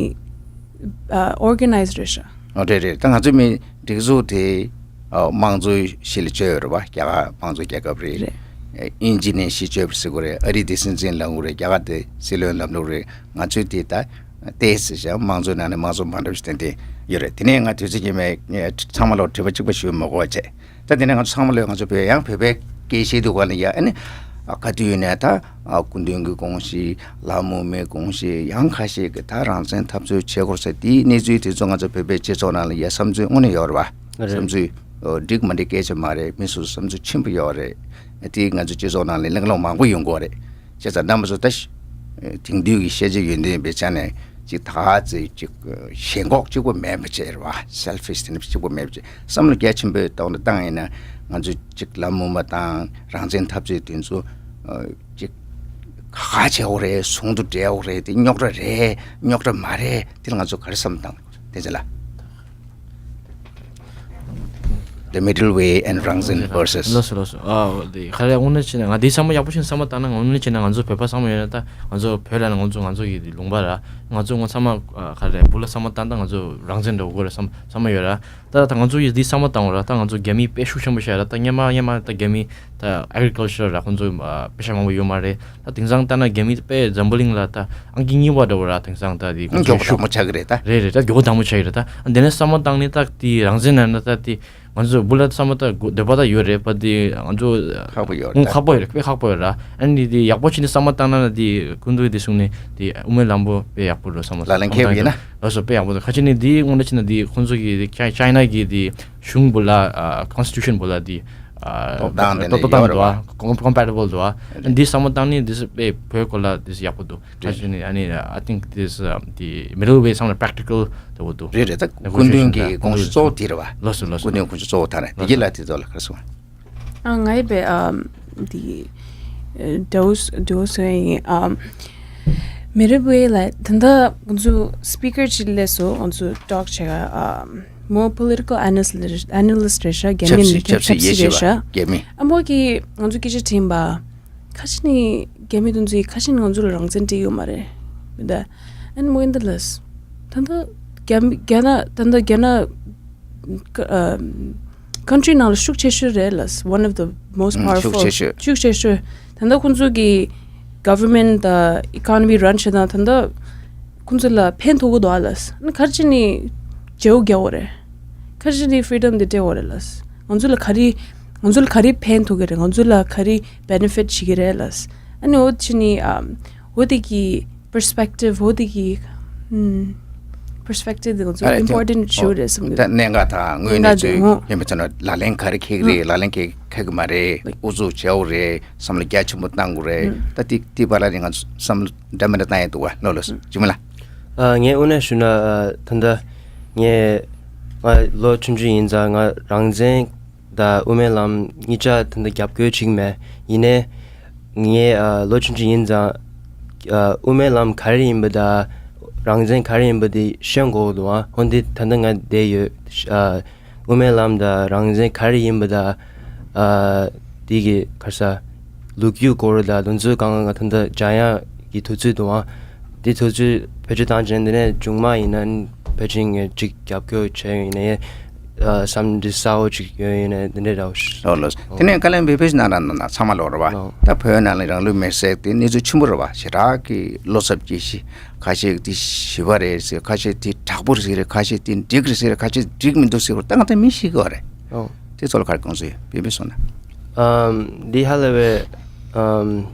ཨ་organized་རེད་ཤག་ཨོ་རེད་རེད། ད་ང་ཚོའི་མི་སྒྲིག་འཛུགས་དེ་ཨ་དམངས་གཙོའི་གཞི་ལ་བཅོལ་ཡོད་རེད་པ། རྒྱ་གར་དམངས་གཙོ་རྒྱལ་ཁབ་རེད། རེད། ཨིན་ཇི་ནས་གཞི་བཅོལ་བ་ཟེར་དགོས་རེད། ཨ་རི་དེ་སྲིད་འཛིན་ལམ་ལུགས་རེད། རྒྱ་གར་དེ་སྲིད་བློན་ལམ་ལུགས་རེད། ང་ཚོའི་དེ་ད་ཏོག་ཙམ་ཞིག་དམངས་གཙོའི་ནང་ནས་དམངས་གཙོ་མ་འདྲ་བ་ཞིག་ཏན་ཏན་ཡོད་རེད། དེ་ནས་ང་དུས་ཚོད་རྙེད་མེད་ཚང་མ་ལ་དྲི་བ་གཅིག་པ་ཞུ་མི་དགོས་པ་བྱས། ད་དེ་ནས་ང་ཚོ་ཚང་མ་ལོས་ང་ཚོ་བོད་ཡང་བོད་པའི་སྐད་བཤད་དུས་ག་ལ་ཡ་ཨ་ནི་ཨ་ག་དུས་ཡིན་ནའི་ད་ཨ་སྐུ་མདུན་གྱི་དགོངས་གཞི་ལ་མུ་མེ་དགོངས་གཞི་ཡང་ཁ་ཤས་ཀྱི་ད་རང་བཙན་འཐབ་རྩོད་བྱེད་དགོས་ས་དེའི་གནས་ཚུལ་དེ་ཚོ་ང་ཚོ་བོད་པའི་སྤྱི་ཚོགས་ནང་ལ་ཡ་བསམ་ཚུལ་དངོས་གནས་ཡོད་རེད་པ། རེད། བསམ་ཚུལ་འགྲིག་མ་འགྲིག་སྐད་ཆ་མ་རེད། མི་སོ་སོ་བསམ་ཚུལ་ཆེན་པོ་ཡོད་རེད། དེ་ང་ཚོ་སྤྱི་ཚོགས་ནང་ལ་གླེང་སློང་མང་པོ་ཡོང་གི་ཡོད་རེད། བྱས་ཙང་རྣམ་པ་ཚོ་ད་ཤ་དེང་དུས་ཀྱི་ཤེས་བྱ་ཡོན་ཏན་པའི་ཆ་ནས་ཅིག་ད་ག་ཚོད་ཅིག་ཞེན་ཁོག་གཅིག་པོ་མེད་པ་བྱས་རེད་བ། selfish་དེ་འདྲ་གཅིག་པོ་མེད་པ་བྱས་བསམ་བློ་རྒྱ་ཆེན་པོས་གཏོང་ནས་བཏང་ཡིན་ན་ང་ཚོ་ཅིག་ལམ་མུ་མ་དང་རང་བཙན་འཐབ་རྩོད་དེ་ཚོ་ཅིག་ཁག་ཁག་བྱེད་འོ་རེད། ཟུང་དུ་འབྲེལ་འོ་རེད། དེ་རྙོག་དྲ་རེད། རྙོག་དྲ་མ་རེད། དེ་ལ་ང་ཚོ་ག་རེ་བསམ་བཏང་དེ་ཚོ་ལ། The middle way and རང་བཙན་versus། ལགས་སོ་ལགས་སོ། ཨ་འོ་དེ་ག་རེ་དངོས་གནས་བྱས་ན་ང་དེ་ཚང་མ་ཡག་པོ་ཞིག་བསམ་བློ་བཏང་ན་དངོས་གནས་བྱས་ན་ང་ཚོ་བོད་པ་ཚང་མ་ཡོད་ན་ད་ང་ཚོ་བོད་ལ་ན་ང་ཚོ་ང་ཚོ་གི་དེ་ལུང་པ་ར་ང་ཚོ་ངོ་ཚང་མ་ཨ་ག་རེ་བུ་ལ་བསམ་བློ་བཏང་ད་ང་ཚོ་རང་བཙན་འདྲ་བོ་དགོས་ར་བསམ་བསམ་བློ་ཡོད་ར། ད་ད་ང་ཚོ་ཡི་དེ་བསམ་བློ་བཏང་བ་ར་ད་ང་ཚོ་རྒྱ་མི་དཔེ་ཤུགས་ཆེན་པོ་བཤད་ར། ད་སྔོན་མ་སྔོན་མ་ད་རྒྱ་མི་ད་agriculture་ར་ཁོང་ཚོ་ཨ་དཔེ་ཆ་མང་པོ་ཡོད་མ་རེད། ད་དེང་སང་ལྟ་ན་རྒྱ་མི་དཔེ་འཛམ་བུ་གླིང་ལ་ད་ཨང་ཀི་གཉིས་པ་འདྲ་བོ་ར། དེང་སང་ད་དེ་ཨང་མགྱོགས་པོ་དྲག་མོ་ཆགས་ཀྱི་རེད་ད། རེད་རེད། ད་མགྱོགས་པོ་དྲག་མོ་ཆགས་ཀྱི་རེད་ད། དེ་ནས་བསམ་བློ་བཏང་ནས་ད་དེ་རང་བཙན་ན་ན་ད་དེ་ང་ཚོ་བུ་ལ་བསམ་བློ་ད་དགོ་འདོད་པ་ད་ཡོད་རེད་པ། དེ་ང་ཚོ་ཁག་པོ་ཡོད་རེད་ད། ཁག་པོ་ཡོད་རེད། དཔེ་ཁག་པོ་ཡོད་ར། ཨ་ནི་དེ་ཡག་པོ་བྱས་ནས་བསམ་བློ་བཏང་ན་ན་དེ་ཀུན་ཏུ་དེ་གསུངས་ནས་དེ་དབུ་མའི་ལམ་བུ་དཔེ་ཡག་པོ་རེད་བསམ་བློ་ལ་ལན་འཁེལ་བ་ཡིན་ན། ལགས་སོ། དཔེ་ཡག་པོ་འདུག་ཁ་ཅིག་ནས་དེ་དངོས་གནས་བྱས་ན་དེ་ཁོང་ཚོ་གི་དེ་ཅའི་ཅའི་ན་གི་དེ་གཞུང་བུ་ལ་ཨ་constitution་བུ་ལ་དེ་ཨ་སྟོབས་དང་ལྡན་སྟོབས་དང་ཡོད་རེད་བ། འདུག་ཨ། com- compatible་འདུག་ཨ། འདི་བསམ་བློ་བཏང་ནས་འདི་སུ་དཔེ་བོད་སྐོར་ལ་འདི་སུ་ཡག་པོ་འདུག་རེད། ཁ་ཅིག་ནས་ཨ་ནི་I think this um, the middle way sound practical འདྲ་བོ་འདུག་རེད་རེད། ད་སྐུ་མདུན་གྱི་དགོངས་གཞི་གཙོ་བོ་དེ་རེད་བ། ལགས་སོ་ལགས་སོ། སྐུ་མདུན་དགོངས་གཞི་གཙོ་བོ་དེ་རེད། དེ་གི་ལ་དེ་ཚོ་ལ་ག་རེ་གསུངས། ཨ་ང་ཡི་བས་ཨམ་འདི་འདྲ་བོ་འདྲ་བོ་སོ་ཡིན། ཨམ་མི་རབས་བས་ལ་ད་ལྟ་ང་ཚོ་speaker་ཅིག་སླེབས་སོང་། ང་ཚོ་talk་བྱེད་ག་ཨམ་མོ་political analyst analyst་རེད་ཤག་རྒྱ་མི་ཆབ་སྲིད་ཆབ་སྲིད་དབྱེ་ཞིབ་པ་རྒྱ་མི། ཨ་མོ་གིས་ང་ཚོ་སྐད་ཆ་དྲིས་པ། ཁ་ཅིག་ནི་རྒྱ་མི་དེ་ཚོས་ཁ་ཅིག་ནི་ང་ཚོ་ལ་རང་བཙན་སྤྲད་ཡོད་མ་རེད་མི་འདུག་ཨ་ནི་མོ་ཨིན་ད་ལས་ད་ལྟ་རྒྱ་མི་རྒྱ་ནག་ད་ལྟ་རྒྱ་ནག་ཀ- ཨ་country་ནང་ལ་ཤུགས་ཆེ་ཤོས་རེད་ལ། One of the most ཨང་ཤུགས་powerful ཆེ་ཤོས། ཤུགས་ཆེ་ཤོས། ད་ལྟ་ཁོང་ཚོ་གི་government་དང་economy་run་བྱེད་སྟངས་ད་ལྟ་ཁོང་ཚོ་ལ་ཕན་ཐོགས་ཀྱི་འདུག་ཨ་ལ། ཨ་ནི་ག་རེ་བྱས་ནི་བརྗེ་པོ་རྒྱག་དགོས་རེད། ག་རེ་བྱས་ནི་freedom་དེ་སྤྲད་དགོས་རེད་ལ། ང་ཚོ་ལ་ག་རེ་ ང་ཚོ་ལ་ག་རེ་ཕན་ཐོགས་ཀྱི་རེད། ང་ཚོ་ལ་ག་རེ་benefit་བྱེད་ཀྱི་རེད་ལ། ཨ་ནི་འོ་ཕྱི་ནི་ཨམ་འོ་དེ་གི་perspective འོ་དེ་གི་ཨམ་perspective་དེ་ང་ཚོ་ཨ་རེད་དེ་important་ཞིག་རེད་བསམ་གྱི་ད་འདུག་གནད་འགག་དང་དངོས་གནས་ཚུལ་ཡིན་པའི་ཚོ་ན་ལག་ལེན་ག་རེ་འཁེལ་གི་རེད། ལག་ལེན་འཁེལ་འཁེལ་གི་མ་རེད། ཨུ་ཚུགས་བྱའོ་རེད། བསམ་བློ་རྒྱ་ཆེན་པོ་བཏང་དགོས་རེད། ད་དེ་དེ་བར་ལ་ནི་ང་ཚོ་བསམ་བློ་འདྲ་མི་འདྲ་བཏང་ཡ་འདུག་བ། ལོ་ལོ་ཇི་མི་ལ། ཨ་ངས་དངོས་གནས་ཞུ་ན་ཨ་ད་ལྟ་ངས་ང་ལོ་ཆུང་ཆུང་ཡིན་ཙང་ང་རང་བཙན་ད་དབུ་མའི་ལམ་གཉིས་ཆ་ད་ལྟ་རྒྱབ་སྐྱོར་བྱེད་ཀྱི་མེད། ཡིན་ནའི་ངས་ཨ་ལོ་ཆུང་ཆུང་ཡིན་ཙང་ཨ་དབུ་མའི་ལམ་ག་རེ་ཡིན་པ་དང་རང་བཙན་ག་རེ་ཡིན་པ་དེ་ཤེས་དགོས་ཀྱི་འདུག་ཨ་འོན་ཏེ་ད་ལྟ་ང་བསྡད་ཡོད། ཨ་དབུ་མའི་ལམ་དང་རང་བཙན་ག་རེ་ཡིན་པ་དང་ཨ་དེ་གི་ག་རེ་ཟ་ལོ་རྒྱུས་སྐོར་དང་དེ་ཚོའི་སྒང་ང་ད་ལྟ་སྦྱང་ཡག་གི་དུས་ཚོད་འདུག་ཨ། དེ་དུས་ཚོད་བེད་སྤྱོད་བཏང་བྱས་འདི་ནས་མཇུག་མ་ཡིན་ན་ཕལ་ཆེར་ངས་ཅིག་རྒྱབ་སྐྱོར་བྱས་ཡོད་ཡིན་ནའི་ཨ་བསམ་འདི་གསལ་བོ་ཅིག་ཡོད་ཡིན་ནའི་འདི་འདྲའི་འདྲ་བོ་ཞིག་ལོ་ལོ། དེ་ནས་བཀའ་བློན་བེ་ཕེ་ནང་ར་ནང་ཚང་མ་ལོག་ར་བ། ཨོ། ད་བོད་ནང་ལ་རང་ལུས་མེར་སྲེག་དེ་གནས་ཚུལ་ཆེན་པོ་ར་བ། ཞེ་དྲག་གི་བློ་འཚབ་སྐྱེ་གཞི། ཁ་ཤས་དེ་ཞི་བ་རེད་ཟེར། ཁ་ཤས་དེ་དྲག་པོ་རེད་ཟེར། ཁ་ཤས་དེ་འགྲིག་རེད་ཟེར། ཁ་ཤས་འགྲིག་མི་འདུག་ཟེར་བ་ད་ང་ད་མི་ཤི་གི་བ་རེད། ཨོ། དེ་ཚོ་ལ་ག་རེ་དགོངས་ཚུལ་ཡོད། བེ་ཕེ་སོང་ན། ཨམ་འདི་ཧ་ལས་པའི་ཨམ་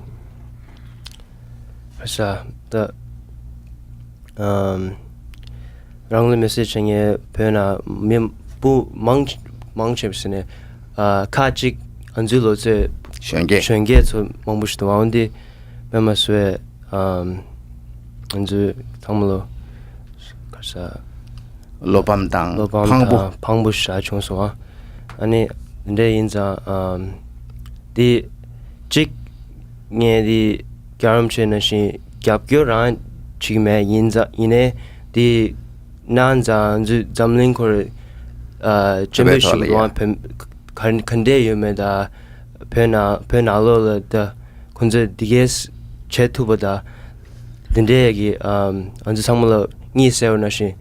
ཕ་ས་ད་ཨམ་རང་ལུས་མེར་སྲེག་བྱེད་མཁན་བོད་ནང་མི་སྤུ་མང་མང་ཆེ་བ་ཟེར་ནས་ཨ་ཁ་ཅིག་ང་ཚོའི་ལོ་ཚོད་གཞོན་སྐྱེས། གཞོན་སྐྱེས་ཚོ་མང་པོ་ཞིག་འདུག་ཨ་འོན་ཏེ་དཔེ་མ་སྲིད་པའི་ཨམ་ང་ཚོའི་ཚང་མ་ལོ་ག་ས་བློ་ཕམ་དང་བློ་ཕམ་ཕངས་པོ། དང་ཕངས་པོ་ཞེ་དྲག་བྱུང་སོང་ཨ། ཨ་ནི་འདི་འདྲ་ཡིན་ཙང་ཨམ་དེ་གཅིག་ངས་དེ་རྒྱལ་རམ་ཆེ་ནང་བཞིན་རྒྱབ་སྐྱོར་རང་བྱེད་ཀྱི་མེད། ཡིན་ཙང་ཡིན་ནའི་དེ་ནང་ཙང་ང་ཚོའི་འཛམ་གླིང་ཁོར་ཨ་སྤྱི་པའི་ཆེན་པོ་ཐོག་ཞིག་ལ་ཡ་འོང་བོད་ག་ག་འདྲས་ཡོད་མེད་དང་བོད་ནང་བོད་ནང་ལོགས་ལ་ད་ཁོང་ཚོས་འདི་གས་བྱེད་ཐུབ་པ་དང་། འདི་འདྲའི་གི་ཨམ་ང་ཚོ་ཚང་མ་ལ་གཉིད་སད་པ་ནང་བཞིན་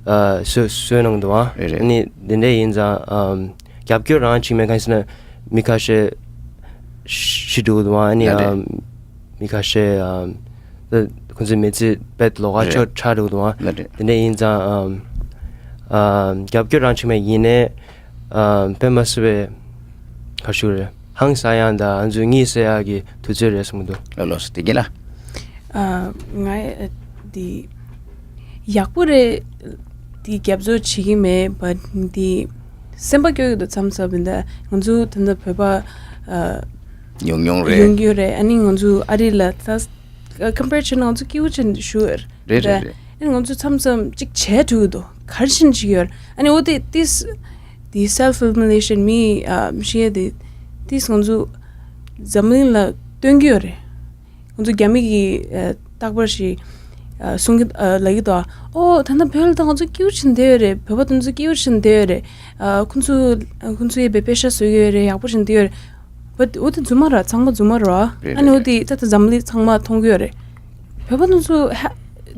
ཨ་བཟོས་བཟོས་གནང་འདུག་ཨ། རེད་རེད། ཨ་ནི་འདི་འདྲའི་ཡིན་ཙང་ཨམ་རྒྱབ་སྐྱོར་རང་བྱེད་མེད་གང་ཡིན་ཟེར་ན་མི་ཁ་ཤས་ཤི་འགྲོ་གི་འདུག་ཨ། ཨ་ནི་ཡ་རེད། ཨམ་མི་ཁ་ཤས་ཨམ་ད་ཁོང་ཚོའི་མི་ཚེ་དཔེ་ལོགས་ཀ་རེད། ཆགས་ཆགས་འགྲོ་གི་འདུག་ཨ། རེད་རེད། འདི་འདྲའི་ཡིན་ཙང་ཨམ་ཨམ་རྒྱབ་སྐྱོར་རང་བྱེད་མེད་ཡིན་ནའི། ཨ་དཔེ་མ་སྲིད་པའི་ག་ཞུ་རེད། ཧང་སང་ཡག་དང་ང་ཚོའི་གཉིད་སད་ཡག་གི་དུས་ཚོད་རེད་བསམ་གྱི་འདུག་ལགས་ལགས་སོ། བདེ་སྐྱིད་ལགས། ཨ་ང་ཨ་འདི་ཡག་པོ་རེད། འདི་རྒྱབ་སྐྱོར་བྱེད་ཀྱི་མེད་པ་འདི་སེམས་པ་སྐྱོ་གི་འདུག་མཚམས་མཚམས་འདི་ང་ཚོ་ད་ལྟ་བོད་པ་ཨ་ཉུང་ཉུང་རེད། ཡོང་གི་ཡོད་རེད། ཨ་ནི་ང་ཚོ་ཨ་རི་ལ་ད་compare་བྱས་ན་ང་ཚོ་སྐྱིད་པོ་ཅན་ཞུ་ཡོད་རེད། རེད་རེད་རེད། ཨ་ནི་ང་ཚོ་མཚམས་མཚམས་ཅིག་བྱས་ཐུབ་ཀྱི་འདུག་ག་རེ་བྱས་ནས་བྱེད་ཀྱི་ཡོད་རེད། ཨ་ནི་འོ་དེ་ཏིས་དེ་self humiliation མི་ཨ་ཤི་ཡ་དེ་ཏིས་ང་ཚོ་འཛམ་གླིང་ལ་སྟོན་གྱི་ཡོད་རེད། ང་ཚོ་རྒྱ་མི་གི་ཨ་རྟག་པར་ཞིག་ཨ་གསུང་གི་ཨ་ལབ་ཀྱི་འདུག་ཨ་ཨོ་ད་ལྟ་བོད་ལ་ད་ང་ཚོ་སྐྱིད་པོ་བྱས་ནས་བསྡད་ཡོད་རེད། བོད་པ་དེ་ཚོ་སྐྱིད་པོ་བྱས་ནས་བསྡད་ཡོད་རེད། ཨ་ཁོང་ཚོ་ཁོང་ཚོ་ཡས་པའི་པེ་ཤ་བཟོ་གི་ཡོད་རེད། ཡག་པོ་བྱས་ནས་བསྡད་ཡོད་རེད། བ་འོ་དེ་རྫུན་མ་ར་ཚང་མ་རྫུན་མ་ར། རེད་ཨ་ནི་འོ་རེད་དེ་རེད། ད་ལྟ་འཛམ་གླིང་ཚང་མ་མཐོང་གི་ཡོད་རེད། བོད་པ་དེ་ཚོ་ཧ་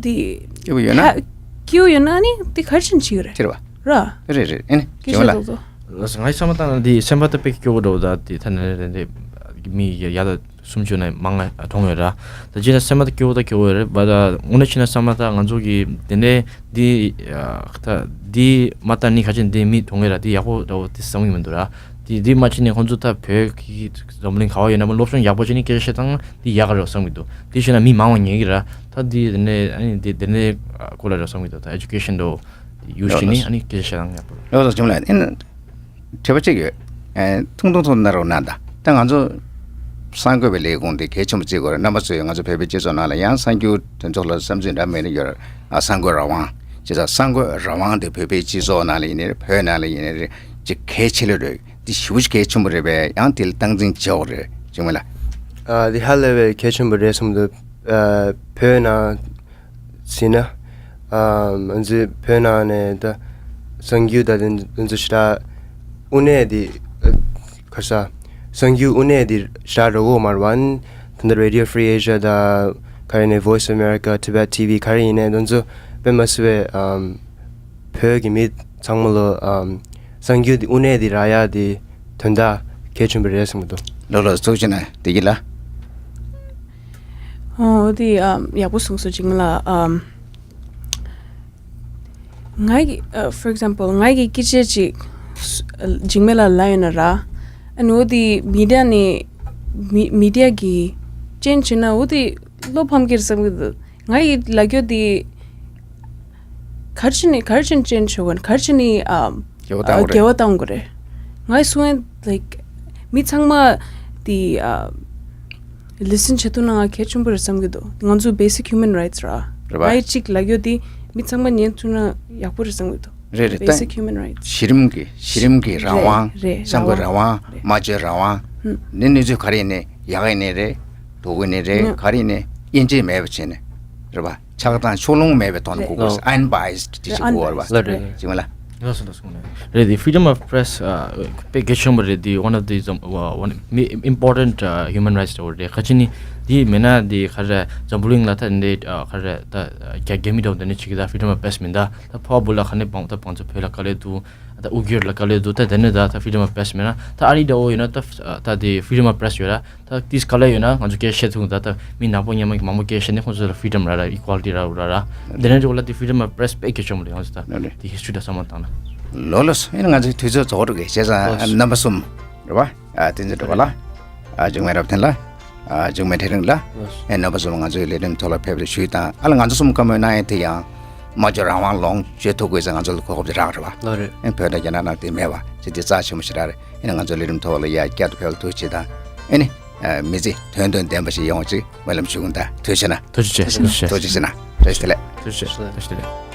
དེ་སྐྱིད་པོ་ཡོད་ན། ཧ་སྐྱིད་པོ་ཡོད་ན་ཨ་ནི་དེ་ག་རེ་བྱས་ནས་བྱེད་ཀྱི་རེད། དེ་རེད་བ། ར། རེད་རེད། ཨ་ནི་སྐད་ཇོ་ཆ་ལགས། ཏོག་ཏོག་ལགས་སོ། ངའི་བསམ་བློ་བཏང་ན་འདི་སེམས་པ་ད་དཔེ་སྐྱོ་བོ་འགྲོ་ད་དེ་ཐ་ན་རེད་འདི་མི་ཡ་ཡ་ད་སུམ་ཅུ་ནས་མང་ང་མཐོང་ཡོད་ར། ད་ཅི་ན་སེམས་པ་ད་སྐྱོ་བོ་ད་སྐྱོ་བོ་རེད་བ། ད་དངོས་གནས་ཕྱིན་ན་བསམ་བློ་ད་ང་ཚོ་གི་དེ་ནས་འདི་ད་འདི་མ་ད་ནི་ཁ་ཆེ་འདི་མི་མཐོང་ཡོད་ར། འདི་ཡག་པོ་འདྲ་བོ་དེ་བསམ་གྱི་མི་འདུག་ར། འདི་འདི་མ་ཕྱིན་ནས་ཁོང་ཚོ་ད་བོད་ཀྱི་འཛམ་གླིང་ག་བ་ཡོད་ན་མ་སློབ་སྦྱོང་ཡག་པོ་བྱས་ནས་སྐད་ཆ་བཤད་སྟངས་འདི་ཡག་ག་རེད་བསམ་གྱི་འདུག་དེ་བྱས་ན་མི་མང་བ་ཉན་གི་ར། ད་འདི་དེ་ནས་ཨ་ནི་འདི་དེ་ནས་སྐོར་ལ་རེད་བསམ་གྱི་འདུག་ད་ཨེ་ཇུ་ཀེ་ཤན་འདྲ་བོ། ཡུལ་ལགས་ཤིག་ནི་ལགས། ཨ་ནི་སྐད་ཆ་བཤད་སྟངས་ཡག་པོ་རེད། ལགས་སོ། བྱུང་ལགས། ཨ་ནི་དྲི་བ་གཅིག་ཡོད། ཨེ་ཐུང་ཐུང་ཐུང་གནང་རོགས་གནང་དང་། ད་ང་ཚོ་གསར་འགོད་པའི་ལས་ཁུངས་དེ་གལ་ཆེན་པོ་བརྩི་དགོས་རེད། རྣམ་པ་ཚོས་ང་ཚོ་བོད་པའི་སྤྱི་ཚོགས་ནང་ལ་ཡང་གསར་འགྱུར་དོན་ཚོགས་ལ་བསམ་ཚུལ་འདྲ་མེད་ན་ཡོད་རེད། ཨ་གསར་འགོད་རང་དབང་བྱས་ཙང་གསར་འགོད་རང་དབང་དེ་བོད་པའི་སྤྱི་ཚོགས་ནང་ལ་ཡིན་ནའི་རེད། བོད་ནང་ལ་ཡིན་ནའི་རེད། ཅིག་གལ་ཆེ་ལོས་རེད། འདི་ཞེ་པོ་ཅིག་གལ་ཆེན་པོ་རེད་པས། ཡང་དེ་ལ་སྟངས་འཛིན་བྱེད་དགོས་རེད། བྱུང་མེད་ལགས། ཨ་འདི་ཧ་ལས་པའི་གལ་ཆེན་པོ་རེད་བསམ་འདུག་ཨ་བོད་ནང་ཟིན་ན། ཨ་ང་ཚོའི་བོད་ནང་ནས་ད་གསར་འགྱུར་ད་དེ་ཚོ་ཞེ་དྲག་དངོས་གནས་དེ་ག་ས་གསར་འགྱུར་དངོས་གནས་དེ་ཞེ་དྲག་རག་གི་ཡོད་མ་རེད་པ། ད་ལྟ་Radio Free Asia་དང་ག་རེ་ནས་Voice of America Tibet T V་ག་རེ་ཡིན་ནའི་དེ་ཚོ་དཔེ་མ་སྲིད་པའི་ཨམ་བོད་ཀྱི་མི་ཚང་མ་ལ་ཨམ་གསར་འགྱུར་དེ་དངོས་གནས་དེ་རག་ཡ་དེ་དོན་དག་གལ་ཆེན་པོ་རེད་བསམ་གྱི་འདུག་ལགས་ལགས། ཐུགས་རྗེ་གནང་། བདེ་སྐྱིད་ལགས། ཨོ་དེ་ཨམ་ཡག་པོ་གསུངས་སོང་འཇིགས་མེད་ལགས། ཨམ་ང་གི་ཨ་for example་ང་གི་སྐད་ཆ་ཅིག་འཇིགས་མེད་ལགས་ལབ་ཡོད་ན་ར། ཨ་ ཨ་ནི་འོ་དེ་མི་ཌི་ཡ་ནས་མི་མི་ཌི་ཡ་གི་ཅན་བྱས་ན་འོ་དེ་བློ་ཕམ་གྱི་རེད་བསམ་གྱི་འདུག་ང་ཡི་ལབ་རྒྱུ་དེ་ག་རེ་བྱས་ནས་ག་རེ་བྱས་ནས་ཅན་བྱེད་དགོས་ན། ག་རེ་བྱས་ནས་ཨ་འགལ་བ་བཏང་དགོས་རེད། འགལ་བ་བཏང་དགོས་རེད། ང་ཡི་གསུང་ཡ་like མི་ཚང་མ་དེ་ཨ་ལི་སན་བྱེད་ཐུབ་ན་ང་གལ་ཆེན་པོ་རེད་བསམ་གྱི་འདུག་ང་ཚོ་basic human rights ར། རེད་པ། ང་ཡི་གཅིག་ལབ་རྒྱུ་དེ་མི་ཚང་མ་ཉན་ཐུབ་ན་ཡག་པོ་རེད་བསམ་གྱི་འདུག་རེད་རེད། ད་basic human rights གཞི་རིམ་གྱི་གཞི་རིམ་གྱི་རང་དབང་། རེད་རེད། བསམ་བློའི་རང་དབང་། རེད། སྨྲ་བརྗོད་རང་དབང་། ཧུམ། ནི་གནས་ཚུལ་ག་རེ་ཡིན་ནའི་ཡག་ཡིན་ནའི་རེད། སྡུག་ཡིན་ནའི་རེད། ཧུམ། ག་རེ་ཡིན་ནའི་དབྱེ་འབྱེད་མེད་པ་བྱས་ནས། རེད་པ། ཆགས་སྡང་ཕྱོགས་ལྷུང་མེད་པའི་ཐོག་ནས་རེད། དགོས་དགོས་རེད། unbiased དེ་ཞིག་དགོས་རེད་པ། ལགས་རེད། ཅིག་མ་ལ། ལགས་སོ་ལགས་སོ། རེད་དེ་freedom of press དཔེ་གལ་ཆེན་པོ་རེད། དེ་one of the important human rights རེད། ག་ཅི་ནི་དེ་མེད་ན་དེ་ག་རེ་འཛམ་བུ་གླིང་ལ་ད་འདི་ག་རེ་ད་རྒྱ་རྒྱ་མི་འདྲ་བོ་འདི་ནས་ཅིག་ད་freedom of press མིན་ད། ད་ཕོ་བ་བུ་ལ་ག་ནས་བང་ད་བང་ཚོ་བོད་ལ་དཀའ་ལས་འདུག་ད་ཨུ་གུར་ལ་དཀའ་ལས་འདུག་ད་དེ་ནས་ད་ད་freedom of press མེད་ན་ད་ཨ་རི་འདྲ་བོ་ཡོད་ན་ད་ད་དེ་freedom of press ཡོད་ར། ད་དེ་དཀའ་ལས་ཡོད་ན་ང་ཚོ་སྐད་བཤད་ཐུབ། ད་ད་མི་ནག་པོ་སྔོན་མ་མང་པོ་སྐད་བཤད་ནས་ཁོང་ཚོ་ལ་freedom ར་ར་equality ར་ར་ར། དེ་ནས་འདྲ་བོ་ལ་དེ་freedom of press དཔེ་གལ་ཆེན་པོ་རེད། ང་ཚོ་ད་ལོ་རེད། དེ་history ད་བསམ་བློ་བཏང་ན། ལོ་ལོ་སོ། ཡིན་ན་ང་ཚོའི་དུས་ཚོད་རྫོགས་འགྲོ་གི་བྱས་ཙང་ལོ་སོ། རྣམ་པ་གསུམ་རེད་བ། ཨ་བསྟན་འཛིན་གྲུབ་པ་ལགས། ཨ་འཇིགས་མེད་རབ་བརྟན་ལགས། ཨ་འཇིགས་མེད་ཚེ་རིང་ལགས། ལགས་སོ། ཨེ་རྣམ་པ་གསུམ་ང་ཚོའི་ལས་རིམ་ཐོག་ལ་ཕེབས་ཏེ་ཞུས་དང་། ཨ་ལ་ང་ཚོ་གསུམ་བཀའ་མོལ་གནང་ཡས་དེ་ཡང་སྨྲ་བརྗོད་རང་དབང་ལོངས་སྤྱོད་ཐུབ་དགོས་ཟེར་ང་ཚོ་ལ་གོ་སྐབས་དེ་རག་རེད་བ། ལགས་རེད། ཨེ་བོད་དང་རྒྱ་ནག་ནང་དེ་མེད་བ། ཅི་དེ་རྩ་ཆེན་པོ་ཞེ་དྲག་རེད། ཨེ་ན་ང་ཚོའི་ལས་རིམ་ཐོག་ལ་ཡ་བསྐྱར་དུ་ཕེབས་ལ་ཐུགས་རྗེ་ཆེ་དང་། ཨེ་ནི་ཨ་མི་ཚེ་དོན་དང་ལྡན་པ་ཞིག་ཡོང་བ་ཅིག་སྨོན་ལམ་ཞུ་གི་ཡིན། ད་ཐུགས་རྗེ་ཆེ་གནང་། ཐུགས་རྗེ་ཆེ། ཐུགས་རྗེ་ཆེ་གནང་། ཐུགས་རྗེ་ཆེ་གནང་། བཀྲ་ཤིས་བདེ་ལེགས། ཐུགས་རྗེ་ཆེ། བཀྲ་ཤིས་བདེ་ལེགས།